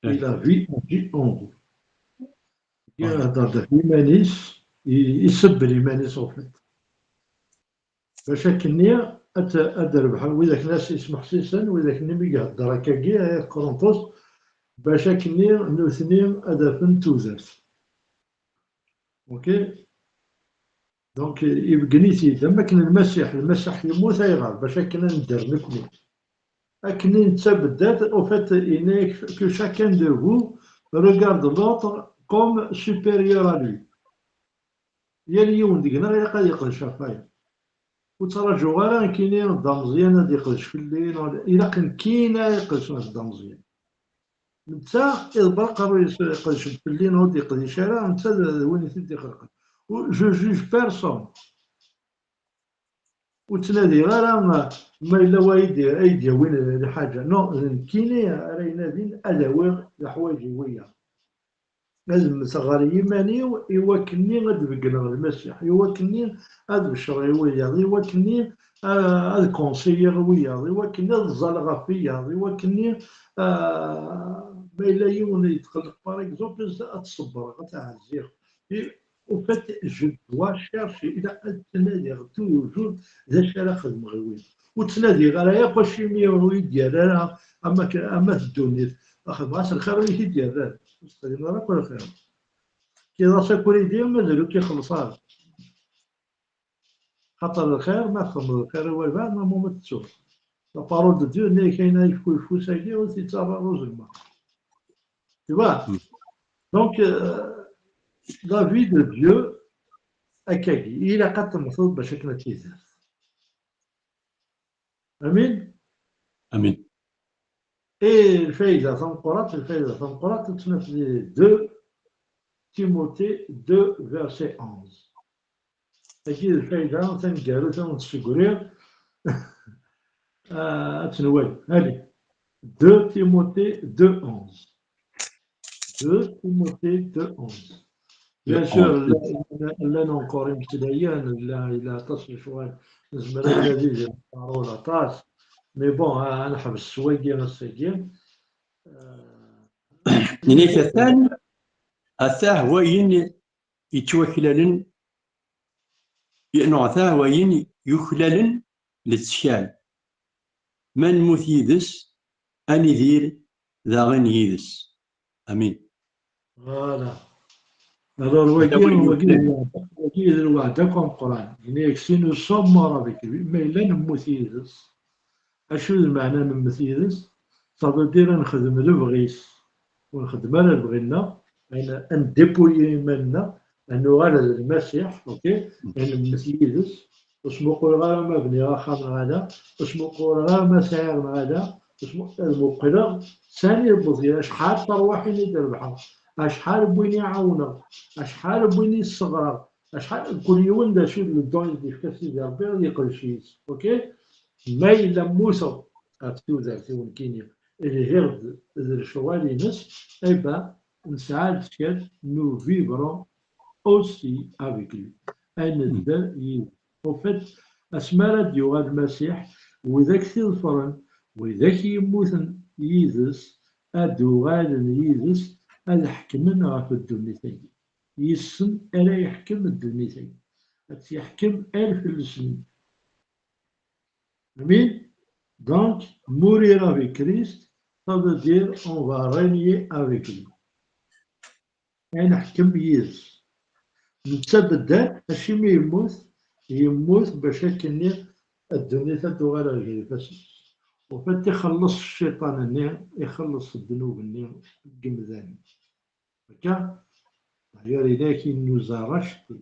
Et la vie agit en vous. Ihedder-d ɣef yiman-is, i-, isebbel iman-is, en fait. Bac akkenni ad, ad rebḥen widak nni i s-ismeḥsisen, widak nni mi ihedder akkagi, ay At Kurunṭus, bac akkenni nutni ad afen tudert. Ok? Donc, ibeggen-it-id, am akken Lmasiḥ, Lmasiḥ yemmut ayɣer? Bac akken ad nedder nekni. Akken i netta beddat, au fait, yenna-yak que chacun de vous regarde l'autre comme supérieur à lui. Yal yiwen deg-neɣ ilaq ad yeqdec ɣef wayeḍ. Ur ttraǧuɣ ara nekkini d ameẓyan ad yeqdec fell-i, neɣ ilaq nekkini ad iqdec ɣef d ameẓyan. Netta iḍebber aqerruy-is, iqdec-d fell-i neɣ ur d-iqdic ara, netta d, d win i t-id-ixelqen. Ur, je juge personne. Ur ttnadiɣ ara ma, ma yella wa ay d-, ay d-yawin lḥaǧa. Non, d nekkini ara inadin ad awiɣ leḥwayeǧ i wiyaḍ. Ad mmteɣ ɣer yiman-iw i wakken-nni ad d-beggneɣ Lmasiḥ, i wakken-nni ad beccreɣ i wiyaḍ, i wakken-nni, ah, ad konsiyiɣ i wiyaḍ, i wakken ad ẓẓaleɣ ɣef wiyaḍ, i wakken-nni, ah, ma yella yiwen yetqelleq, par exemple, ad t-ṣebbreɣ, ad t-ɛezziɣ. Et, au fait, je dois chercher, ilaq ad ttnadiɣ toujours d acu ara xedmeɣ i wiyaḍ. Ur ttnadiɣ ara yakk acimi ur yi-d-yerra ara ama k-, ama d ddunit. Xedmeɣ-as lxir ur yi-t-id-yerra. Ur s-xdimeɣ ara akk lxir. Kiḍas akridi mazal ur k-ixelleṣ ara. Xaṭer lxir, ma txedmeḍ lxir i walbeɛḍ, normalement ad tettuḍ. La parole de Dieu, nnig ayen ara yefk uyeffus-agi, ur t-yettara rruẓ lma. Tu vois? Donc, euh, la vie de Dieu, akkagi, ilaq ad temmteḍ bac akken ad tt-ider. Amin? Amin. Et lfayda tameqqrant, lfayda tameqqrant, ad tt-naf di deux Timothée deux, verset onze. Tagi d lfayda taneggarut, ad wen-d-ssegriɣ. Ah, ad tt-nwali. Allez. Deux Timothée deux onze. Deux Timothée deux onze. Bien sûr, llan encore imeslayen, llan, yella aṭas n lecɣal, nezmer ad nadi di lparul aṭas. Mais bon, ad neḥbes s wagi ass-agi. Nini atan, atah wayen yettwaklalen, neɣ atah wayen yuklalen lettkal. Ma nemmut yid-s, ad nidir daɣen yid-s. Amin. Voilà. Alors, wagi, wagi d lweɛda akk ameqqran. Yenna-yak, si nous sommes morts avec lui, ma yella nemmut yid-s. Acu d lmeɛna nemmut yid-s? Ça veut dire ad nexdem lebɣi-s. Ur nxeddem ara lebɣi-nneɣ, ad ndépouiller iman-nneɣ, ad nuɣal d Lmasiḥ, ok? Ad nemmet yid-s. Ur smuquleɣ ara ma bniɣ axxam neɣ ala, ur smuquleɣ ara ma sɛiɣ neɣ ala, ur smu-, ad muqleɣ sani wwḍeɣ, acḥal n terwiḥin i d-rebḥeɣ, acḥal n win i ɛawneɣ, acḥal n win i sseɣreɣ, acḥal, kul yiwen d acu d le don i d-yefka Sidi Ṛebbi ad yeqdec yis, ok? Ma yella mmuteɣ ɣef tudert-iw nekkini, lhiɣ-d d lecɣal-ines, eh ben, nesɛa lettkal, nous vivrons aussi avec lui. Ad nedder yid-s. Au fait, asmi ara d-yuɣal Lmasiḥ, widak t-iḍefren, widak yemmuten yid-s, ad d-uɣalen yid-s, ad ḥekmen ɣef ddunit-agi. Yis-sen ara yeḥkem ddunit-agi. Ad tt-yeḥkem alef llesnin. Amin? Donc, mourir avec Christ, ça veut dire on va régner avec lui. Ad neḥkem yid-s. Netta beddat, acimi yemmut? Yemmut bac akken-nni ddunit ad tuɣal ɣer gar ifassen-is. Au fait, ixelleṣ cciṭan-nni, ixelleṣ ddnub-nni deg yimdanen. Akka? D'ailleurs, il est qui nous a racheté.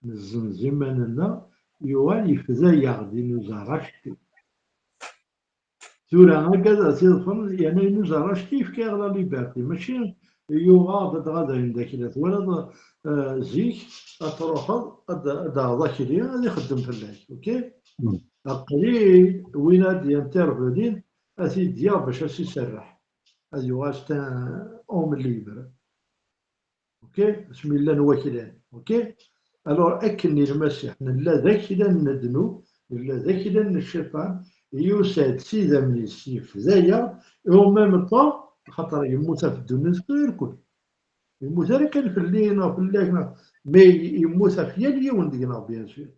Nezzenz iman-nneɣ, yuɣal yefda-yaɣ-d, il nous a racheté. Tura, agad ad t-iḍefren, yerna il nous a racheté, yefka-yaɣ la liberté. Mačči yuɣ-aɣ-d ad dɣa dayen d akla. Twalaḍ, eh, zik, ad truḥeḍ, ad, ad d-taɣeḍ akli, ad ixeddem fell-ak, ok? Aql-i, win ad d-yantervelin, ad t-id-yaɣ bac ad s-iserreḥ. Ad yuɣal c'est un homme libre. Ok? Asmi llan waklan. Ok? Alors, akken i Lmasiḥ, nella d aklan n ddnub, nella d aklan n cciṭan, yusa-d s idammen-is, yefda-yaɣ, et en même temps, xaṭer yemmut ɣef ddunit irkul. Yemmut ara kan fell-i neɣ fell-ak, neɣ, mais yemmut ɣef yal yiwen deg-neɣ, bien sûr.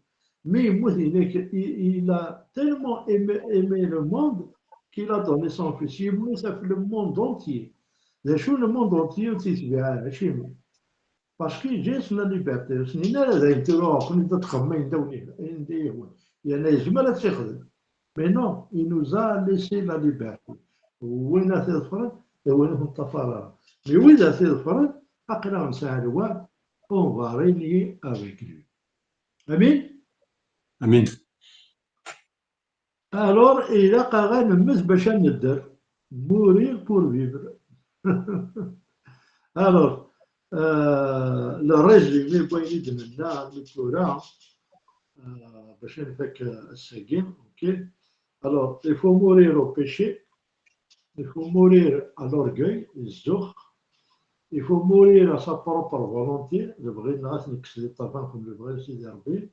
Mais yemmut, il, il a tellement aimé, aimé le monde qu'il a donné son fils. Yemmut ɣef le monde entier. D acu le monde entier ur t-yetbiɛ ara, acimi? Parce que yeǧǧa-yasen la liberté, ur sen-yenni ara d ayen tura, aql-i da txemmem ayen da wen-, ayen da yehwan. Yerna yezmer ad t-ixdem. Mais non, il nous a laissé la liberté. Win ad t-iḍefren, d win ur t-neṭṭafar ara. Mais wid ad t-iḍefren, aql-aɣ nesɛa lweɛd, on va régner avec lui. Amin? Amin. Alors, ilaq-aɣ ad nemmet bac ad nedder. Mourir pour vivre. Alors, euh, le résumé n wayen i d-nenna armi tura, euh, bac ad nfak ass-agi, ok? Alors, il faut mourir au péché, il faut mourir à l'orgueil, zzux, il faut mourir à sa propre volonté, lebɣi-nneɣ ad t-nekkes di ṭṭerf, ad nexdem lebɣi n Sidi Ṛebbi.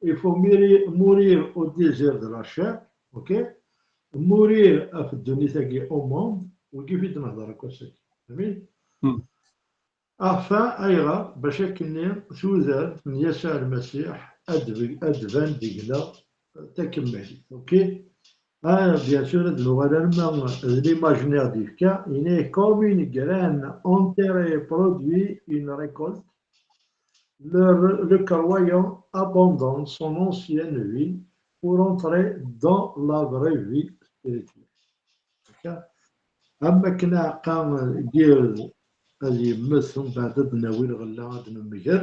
Il faut mourir, mourir au désir de la chair, ok? Mourir ɣef ddunit-agi, au monde, wigi i d-nehder akk ass-agi. Amin? Enfin, ayɣer? Bac akken-nni tudert n Yasuɛ Lmasiḥ ad d-, ad d-tban deg-neɣ, Takemmalt, ok. Ah, bien sûr, ad nuɣal arma d l'imaginaire d-yefka, il est comme une graine enterrée produit une récolte. Le, le croyant abandonne son ancienne vie pour entrer dans la vraie vie spirituelle. Ok. Am akken aɛeqqa n yired ad yemmet, mbeɛd ad d-nawi lɣella, ad nemger,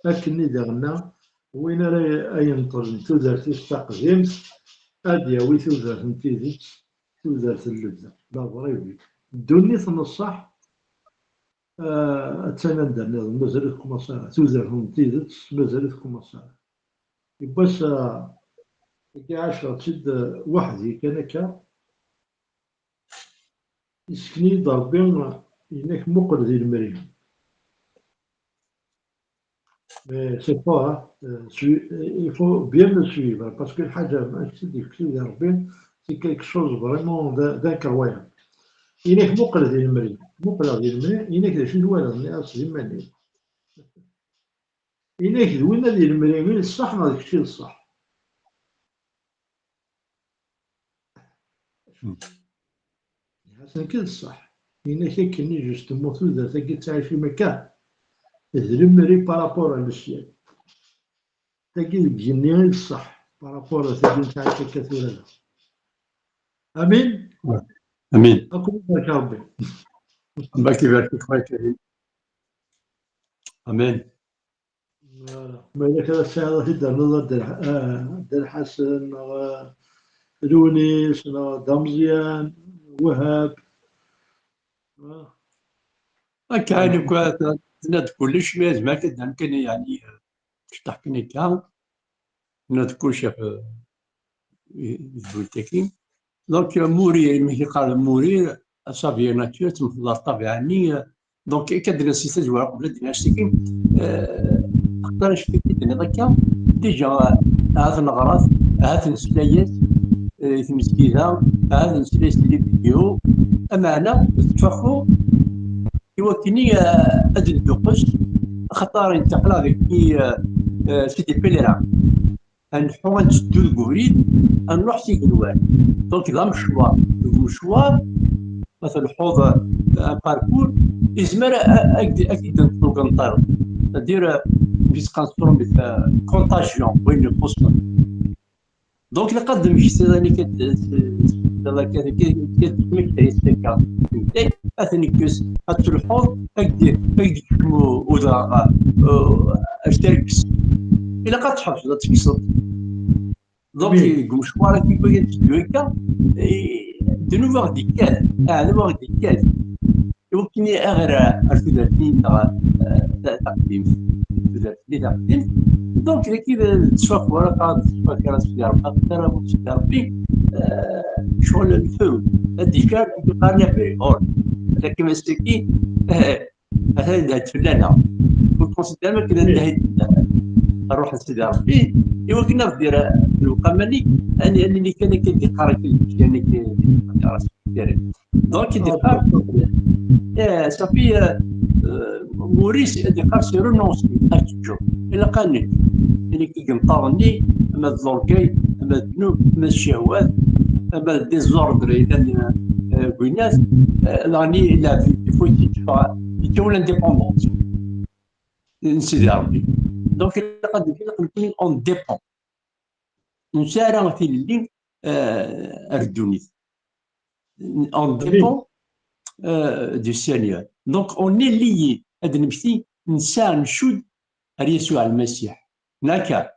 akken i d-iɣenna, win ara yenṭlen tudert-is taqdimt, ad d-yawi tudert n tidet, tudert n lebda, la vraie vie. Ddunit n ṣṣeḥ, ah, attan anda nniḍen, mazal ur tkumaṣ ara. Tudert n tidet, mazal ur tkumaṣ ara. Yiwwas, ah, agi ɛaceɣ-tt-id, ah, weḥd-i kan akka. Yessken-iyi-d Ṛebbi, yenna-k muqel di lemri. Mais c'est fort, hein. Euh, sui-, il faut bien le suivre, parce que lḥaǧa ma k-tt-id-yefk Sidi Ṛebbi, c'est quelque chose vraiment d'in-, d'incroyable. Yenna-k muqel di lemri, muqleɣ di lemri, yenna-k d acu i twalaḍ, nniɣ-as d iman-iw. Yenna-k d winna di lemri i d ṣṣeḥ neɣ d kečč i d ṣṣeḥ? Hmm. Ḥasan kan d ṣṣeḥ. Yenna-k akkenni, justement, tudert-agi ttɛicim akka, d lemri par rapport à le ciel. Tagi deg igenni i d ṣṣeḥ par rapport à tagi nettɛic akka tura da. Amin? Amin. Ad ken-ibarek Ṛebbi. Ṛebbi ibarek-ik, Xwaya Karim. Amin. Voilà. Ma yella kra tesɛiḍ ad t-id-ternuḍ a Dda Lḥ-, a Dda Lḥasen, neɣ, eh, Lewnis, neɣ Dda Meẓyan, Wahab. Ah. Akka, ah, nekk, tenna-d kullec, mi yezmer kan ad d-amkan, yeɛni, eh, cṭeḥ kan akka. Tenna-d kullec ɣef, eh, i, i tdult-agi. Donc, Murir, mi k-yeqqar Murir, ça vient naturel, temxeḍ ṭṭabiɛa-nni, donc, akka d-nasi tazwara qbel ad d-nɛic tagi, eh, axaṭer acu i d-tenniḍ akka, déjà, ahat neɣra-t, ahat nesla-yas, eh, i tmesgida, ahat nesla-yas di les vidéos, ameɛna, tettfaxu, i wakken i, eh, ad d-nedduqqes, axaṭer intaqel avec, eh, eh, c'est des pèlerins. Ad nḥu, ad netteddu deg ubrid, ad nruḥ s igenwan. Donc, d amecwar. Deg umecwar, ma telḥuḍ, euh, un parcours, izmer a, a, a, ad k-id-, ad k-id-neṭṭel ugenṭar. C'est-à-dire, euh, mi s-qqaren s tṛumit, euh, contagion, wayen ixuṣṣen. Donc, ilaq ad d-temmektiḍ ayen akka d-, d-, d-, d-, d-, d-, ad ten-ikkes, ad telḥuḍ, ad k-d-, ad k-d-yekcem u-, udɣaɣ, uh, ad terkes. Ilaq ad tḥebseḍ, ad tekkseḍ. Donc, oui, deg umecwar-agi, wagi ad teddu akka, eh, ddnub ad ɣ-d-ikkat, aɛdaw ad ɣ-d-ikkat. Iwakken i ɣer ar tudert-nni neɣ, eh, ta-, taqdimt, tudert-nni taqdimt. Donc, dagi d, d ttfaku ara qqaren, d ttfaku ara s Sidi Ṛebbi, ara s Sidi Ṛebbi, eh, ccɣel n feu, ad d-ikar, iqqaren la période. Lakin ass-agi, eh, atan d fell-aneɣ. Ur considérem akken d anda ay d-, ṛṛuḥ n Sidi Ṛebbi, iwakken ad d-yerr lewqama-nni, ad, ad nini kan akken d-iqqar akken d-, akken d-iqqar. Donc, i d-iqqar, eh, safi, eh, eh, Maurice, i d-iqqar, c'est renoncer, ad teǧǧeḍ. Ilaq ad neǧǧ. Ilaq i yenṭaḍ-nni, ama d l'orgueil, ama d ddnub, ama d ccehwat, ama d désordre, yellan, eh, deg winat, eh, la, ni la vie, il faut yetteffeɣ, yettawi l'indépendance n Sidi Ṛebbi. Donc, ilaq ad, ilaq nekkni on dépend. Ur nesɛi ara tilelli, eh, ar ddunit. On dépend, eh, du Seigneur. Donc, on est lié. Ad d-nemmekti, nesɛa, ncudd ar Yasuɛ Lmasiḥ. Naka.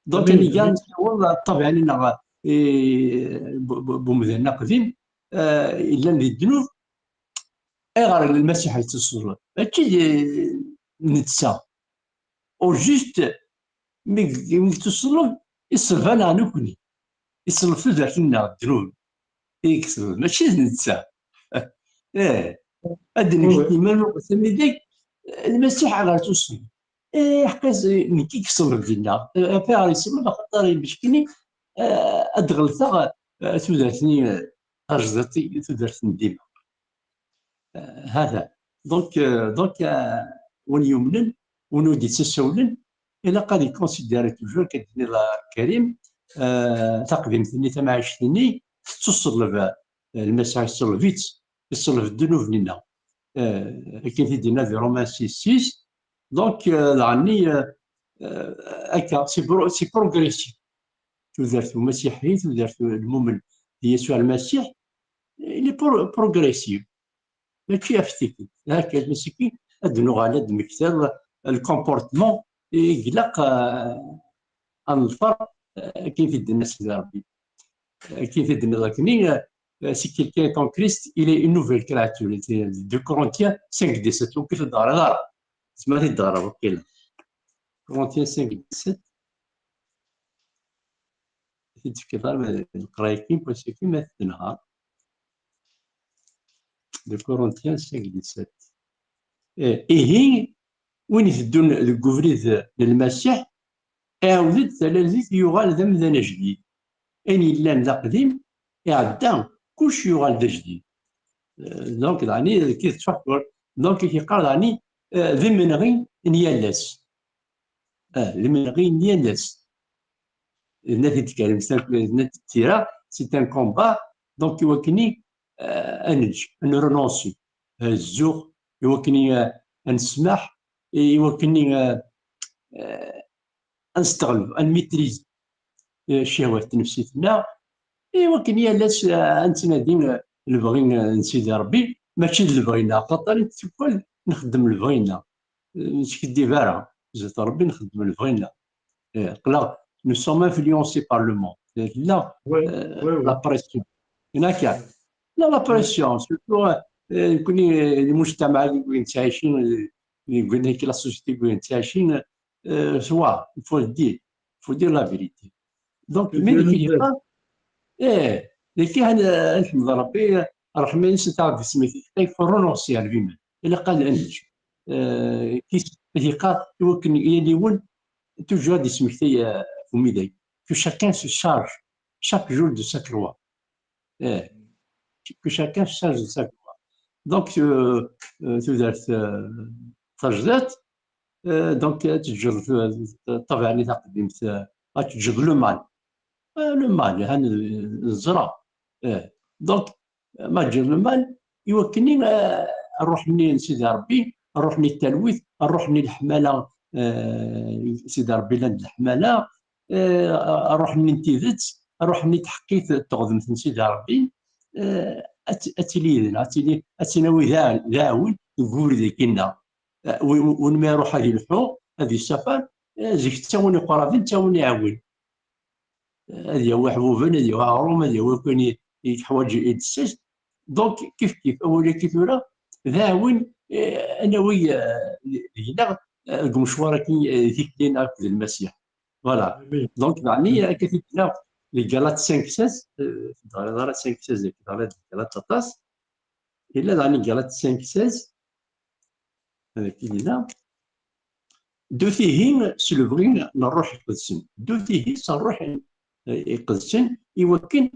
Donc, ad niga nessaweḍ ṭṭabiɛa-nni neɣ, eh, bu-, bu-, bumdan aqdim, eh, yellan di ddnub, ayɣer Lmasiḥ yettuṣelleb? Mačči d netta. Au juste, mi, mi yettuṣelleb, iṣelleb-aneɣ nekkni. Iṣelleb tudert-nneɣ, ddnub i ikesben, mačči d netta. Eh, ad d-nefk iman-nneɣ sami deg Lmasiḥ ɣer tusmi. Eh, ḥqiq, nekk i iṣelleb dinna. Eh, ɣef ayɣer iṣelleb, axaṭer imeckin-nni, eh, ad d-ɣelteɣ, eh, tudert-nni, eh, tajdiṭ, tudert n dima. Eh, hada. Donc, eh, donc, eh, win yumnen, win ur d-yettasawlen, ilaq ad iconsidérer toujours, akka d-tenniḍ a Karim, euh, taqdimt-nni, tamɛict-nni, tettuṣelleb, euh, Lmasiḥ iṣelleb-itt, iṣelleb ddnub-nni-nneɣ. Euh, akken i d-yenna di Romains six six. Donc, euh, daɣenni, euh, euh, akka, c'est pro-, c'est progressif. Tudert umasiḥi, tudert lmumen di Yasuɛ Lmasiḥ, il est pro-, progressif. Mačči ɣef tikkelt. Akka, mačči kan ad nuɣal ad d-nmektal le comportement i ilaq, euh, ad neḍfer, euh, akken i t-id-yenna Sidi Ṛebbi. Akken i t-id-tenniḍ akkenni, euh, si quelqu'un est en Christ, il est une nouvelle créature. C'est deux Corinthiens cinq dix-sept. Ur k-t-id-ɣriɣ ara. Tzemreḍ ad t-id-ɣreḍ, waqila. Corinthiens cinq dix-sept. Ur t-id-tefkiḍ ara, ma d leqraya-agi, parce que ma tenha. Deux Corinthiens cinq dix-sept. Eh, ihi, win iteddun deg ubrid n Lmasiḥ, iɛawed-d talalit, yuɣal d amdan ajdid. Ayen yellan d aqdim, iɛedda, kullec yuɣal d ajdid. Euh, donc, daɣni, d kif tettwaxeṭṭer. Donc, i yeqqar daɣni, euh, d imenɣi n yal ass. Ah, d imenɣi n yal ass. Tenna-t-id Karim, tenna-t tira, c'est un combat, donc, i wakken i, euh, ad neǧǧ, ad nrenonsi, euh, zzux, i wakken i, euh, ad nesmaḥ, i wakken i, euh, euh, ad nesteɣleb, ad nmitriz, eh, ccehwat n tnefsit-nneɣ, i wakken yal ass, eh, ad nettnadi, eh, lebɣi, eh, n Sidi Ṛebbi, mačči d lebɣi-nneɣ, xaṭer i tikwal nxeddem lebɣi-nneɣ. Eh, ur neskiddib ara, zdat Ṛebbi nxeddem lebɣi-nneɣ. Eh, aql-aɣ, nous sommes influencés par le monde. Tella, eh, la pression. Yenna-k, la, la pression, surtout, eh, nekkni, eh, lmujtamaɛ deg win nettɛici, eh, deg win, la société deg win nettɛici, euh, soit, il faut le dire, il faut dire la vérité. Donc, mais les filles pas, eh, les filles, euh, الحمد لله ربي، الرحمن ستعرف اسمك، il faut renoncer à lui-même. Il a قال أنت، euh, كي يقال يمكن يليون toujours هذه اسمك تي، euh, في ميداي. Que chacun se charge chaque jour de sa croix. Eh, que chacun se charge de sa croix. Donc, euh, euh, tudert, euh, tajdiṭ, euh, donc, euh, teǧǧeḍ, euh, ṭṭabeɛ-nni taqdimt, euh, ad teǧǧeḍ le mal. Euh, le mal, han, euh, neẓra. Eh, donc, euh, ma teǧǧeḍ le mal, i wakken-nni, euh, ṛṛuḥ-nni n Sidi Ṛebbi, ṛṛuḥ-nni n talwit, ṛṛuḥ-nni n leḥmala, euh, Sidi Ṛebbi llan d leḥmala, eh, ṛṛuḥ-nni n tidet, ṛṛuḥ-nni n tḥeqqit, teɣdemt n Sidi Ṛebbi, eh, ad t-, ad tili yid-neɣ, ad tili, ad tt-nawi d aɛ-, d aɛwin deg ubrid-agi-nneɣ. Eh, wi-, wi-, win mi iṛuḥ ad ilḥu, ad yessafar, eh, zik ttawin iqraben, ttawin iɛwin. Eh, ad yawi iḥbuben, ad yawi aɣrum, ad yawi akken i, i yeḥwaǧ i d-tessas. Donc, kif kif, awal-agi tura, d aɛwin, eh, ad nawi, eh, deg-neɣ, eh, deg umecwar-agi, eh, tikli-nneɣ akked Lmasiḥ. Voilà. Amin. Donc, daɣni, akka i d-tenna di Galates cinq seize, euh, teɣriḍ ara cinq seize, teɣriḍ di Galates aṭas. Yella daɣni Galates cinq seize, avec il est là. Ddut ihi s lebɣi n Ṛṛuḥ Iqedsen. Ddut ihi s Ṛṛuḥ Iqedsen, i wakken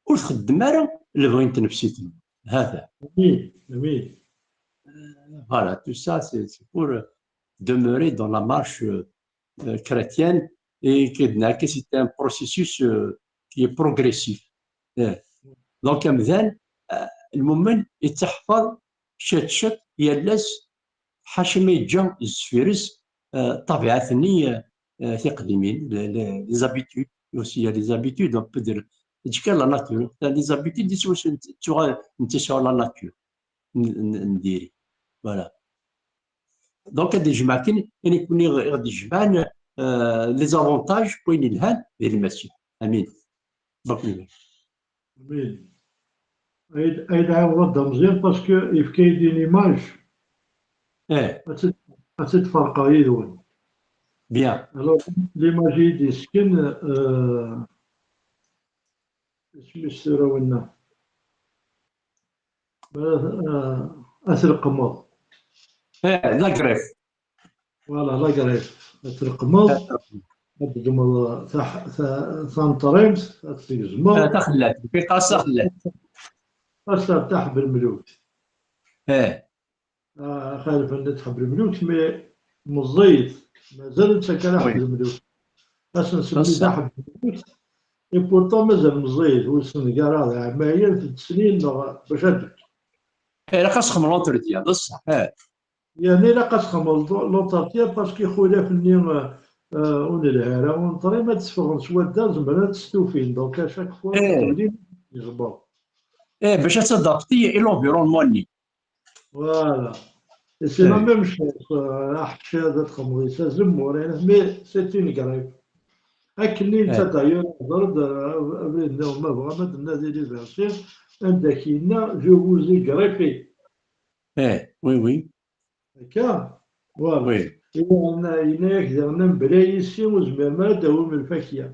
ur txeddem ara lebɣi n tnefsit-nwen. Hata. Amin, amin. Voilà, tout ça, c'est, c'est pour, euh, demeurer dans la marche, euh, euh, chrétienne et que, que c'est un processus, euh, qui est progressif. Eh. Donc, amdan, euh, lmumen yettaḥfeḍ ciṭ ciṭ yal ass, ḥaca ma yeǧǧa zeffir-s, euh, ṭṭabiɛat-nni, euh, euh, tiqdimin, le-, le-, les habitudes, aussi, il y a les habitudes, on peut dire, jusqu'à la nature. Les habitudes, c'est aussi une, une, une, la nature. N-, n-, n diri. Voilà. Donc, ad d-ijmeɛ kan, ayen i ken-, i ɣ-, i ɣ-d-ijemɛen, euh, les avantages, wayen yelhan, di Lmasiḥ. Amin. Bak Lmasiḥ. Amin. Ay d-, ay d-ɛawdeɣ d ameẓyan, parce que yefka-yi-d une image. Eh. Ad tt-, ad tt-id-ferqeɣ yid-wen. Bien. Alors, l'image i yi-d-yessken, euh, isem-is tura winna? Euh, ad tleqqmeḍ. Eh, la greffe. Voilà, la greffe. Ad tleqqmeḍ, ad tgezmeḍ tax-, ta-, taneṭrimt, ad tgezmeḍ. Eh, taxellalt, dqiqa taxellalt. Ass-a d Ḥebb Lmluk. Eh. Ah, xalef n Ḥebb Lmluk, mais meẓẓiyet. Mazal netta kan Ḥebb Lmluk. Ad s-nsemmi d Ḥebb Lmluk. Et pourtant, mazal meẓẓiyit, ur sengaraɣ d ɛamayen, d snin neɣ bac ad d-, Ilaq ad txedmeḍ l'entretien, d ṣṣeḥ. Eh. Yerna ilaq ad txedmeḍ l'entretien parce que ixulaf-nni, euh, euh, ur nelhi ara, ur neṭri, ma d-teffɣen s wadda, zemren ad stufin. Donc, à chaque fois, eh, tewlin, yezmer. Eh, bac ad t'adaptiḍ i l'environnement-nni. Voilà. Et c'est la, eh, même chose. Euh, aḥeccad ad txedmeḍ-is azemmur, mais c'est une grève. Akken i netta, eh, d'ailleurs, hḍer-d, euh, abrid-nni, ma bɣam ad d-nadi l'université, anda k-yenna, je vous ai greffé. Eh, oui, oui. Akka? Voilà. Oui. Yenna-, yenna-yak diɣen, mebla yis-i ur zmiren ara ad d-awin lfakya.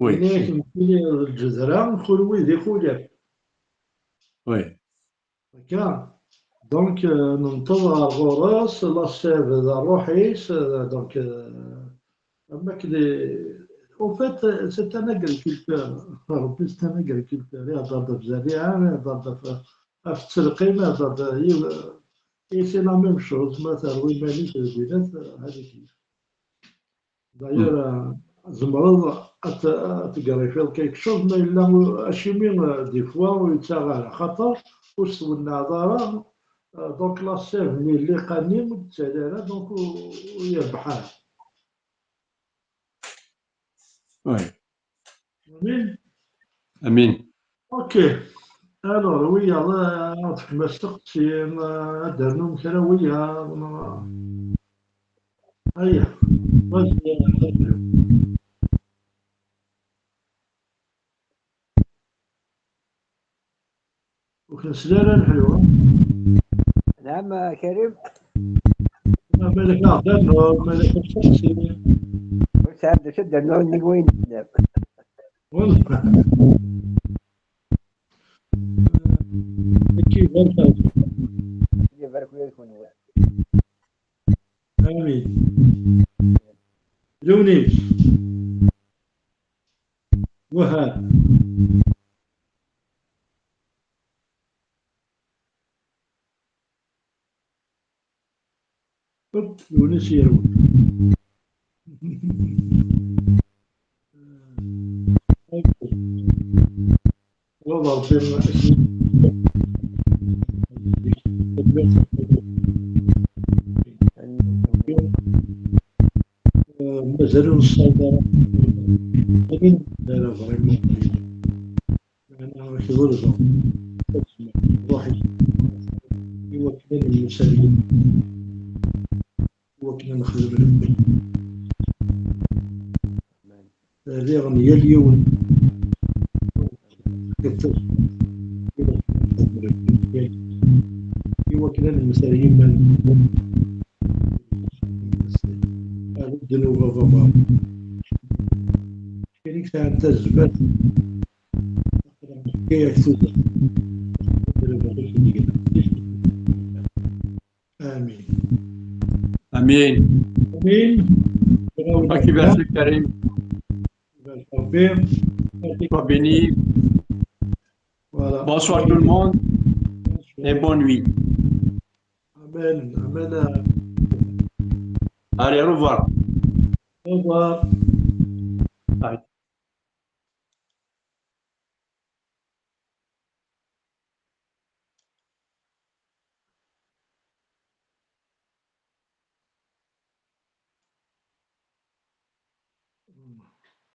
Oui. Yenna-yak, nekkini d lǧedra, kenwi d ixulaf. Oui. Akka. Donc, euh, nenṭeḍ ɣer ɣur-s, la sève d ṛṛuḥ-is, euh, donc, euh, am akken i-, au fait, c'est un agriculteur. Ṛebbi, c'est un agriculteur. Ihḍer-d ɣef zerriɛa, ihḍer-d ɣef, ɣef ttelqim, ihḍer-d, yiw-, et c'est la même chose. Ma terwiḍ iman-ik d winat, euh, هذيك هي. D'ailleurs, euh, tzemreḍ ad t-, ad tgriffiḍ quelque chose, ma yella, acimi, euh, des fois ur yettaɣ ara, xaṭer ur s-twenneɛeḍ ara, euh, donc la sève-nni, lliqa-nni ur d-tettali ara, donc ur, ur yerbeḥ ara. Oui. Amin. Amin. Ok. Alors, wiyaḍ, ad tefkem asteqsi, ad d-ternum kra, wiyaḍ, neɣ? Aya. Vas-y, vas-y. Ur k-nesli ara lḥelwa. Naɛam, a Karim. Ma, malak aɣ-d-rnuḍ, malak asteqsi. Ur sɛiɣ d acu ad d-rnuɣ nnig wayen d-tennam. Wala. Nekki ibarek-awen. Ibarek ula d kenwi. Amin. Lewnis. Wahab. Hop, Lewnis yerwel. Ok. Ṛebbi, mazal ur nessaweḍ ara. Amin. Ara vraiment. Meɛna, ak-ḍelbeɣ ad tsemmeḥ ṛṛuḥ-ik i wakken ad nemmeslay, i wakken ad nexdem lewqil. Rriɣ n yal yiwen i wakken ad nemmeslay iman-nsen. Ar ddnub a baba. Kra i yesɛan tazmert, aql-aɣ nefka-yak tudert. Ad d-rreɣ i ken-yegna. Amin. Amin. Amin. Ad k-ibarek Karim. Ibarek Rebbi. Sois béni. Voilà. Bonsoir tout le monde et bonne nuit. Amen. Amen. Allez, au revoir. Au revoir. Bye.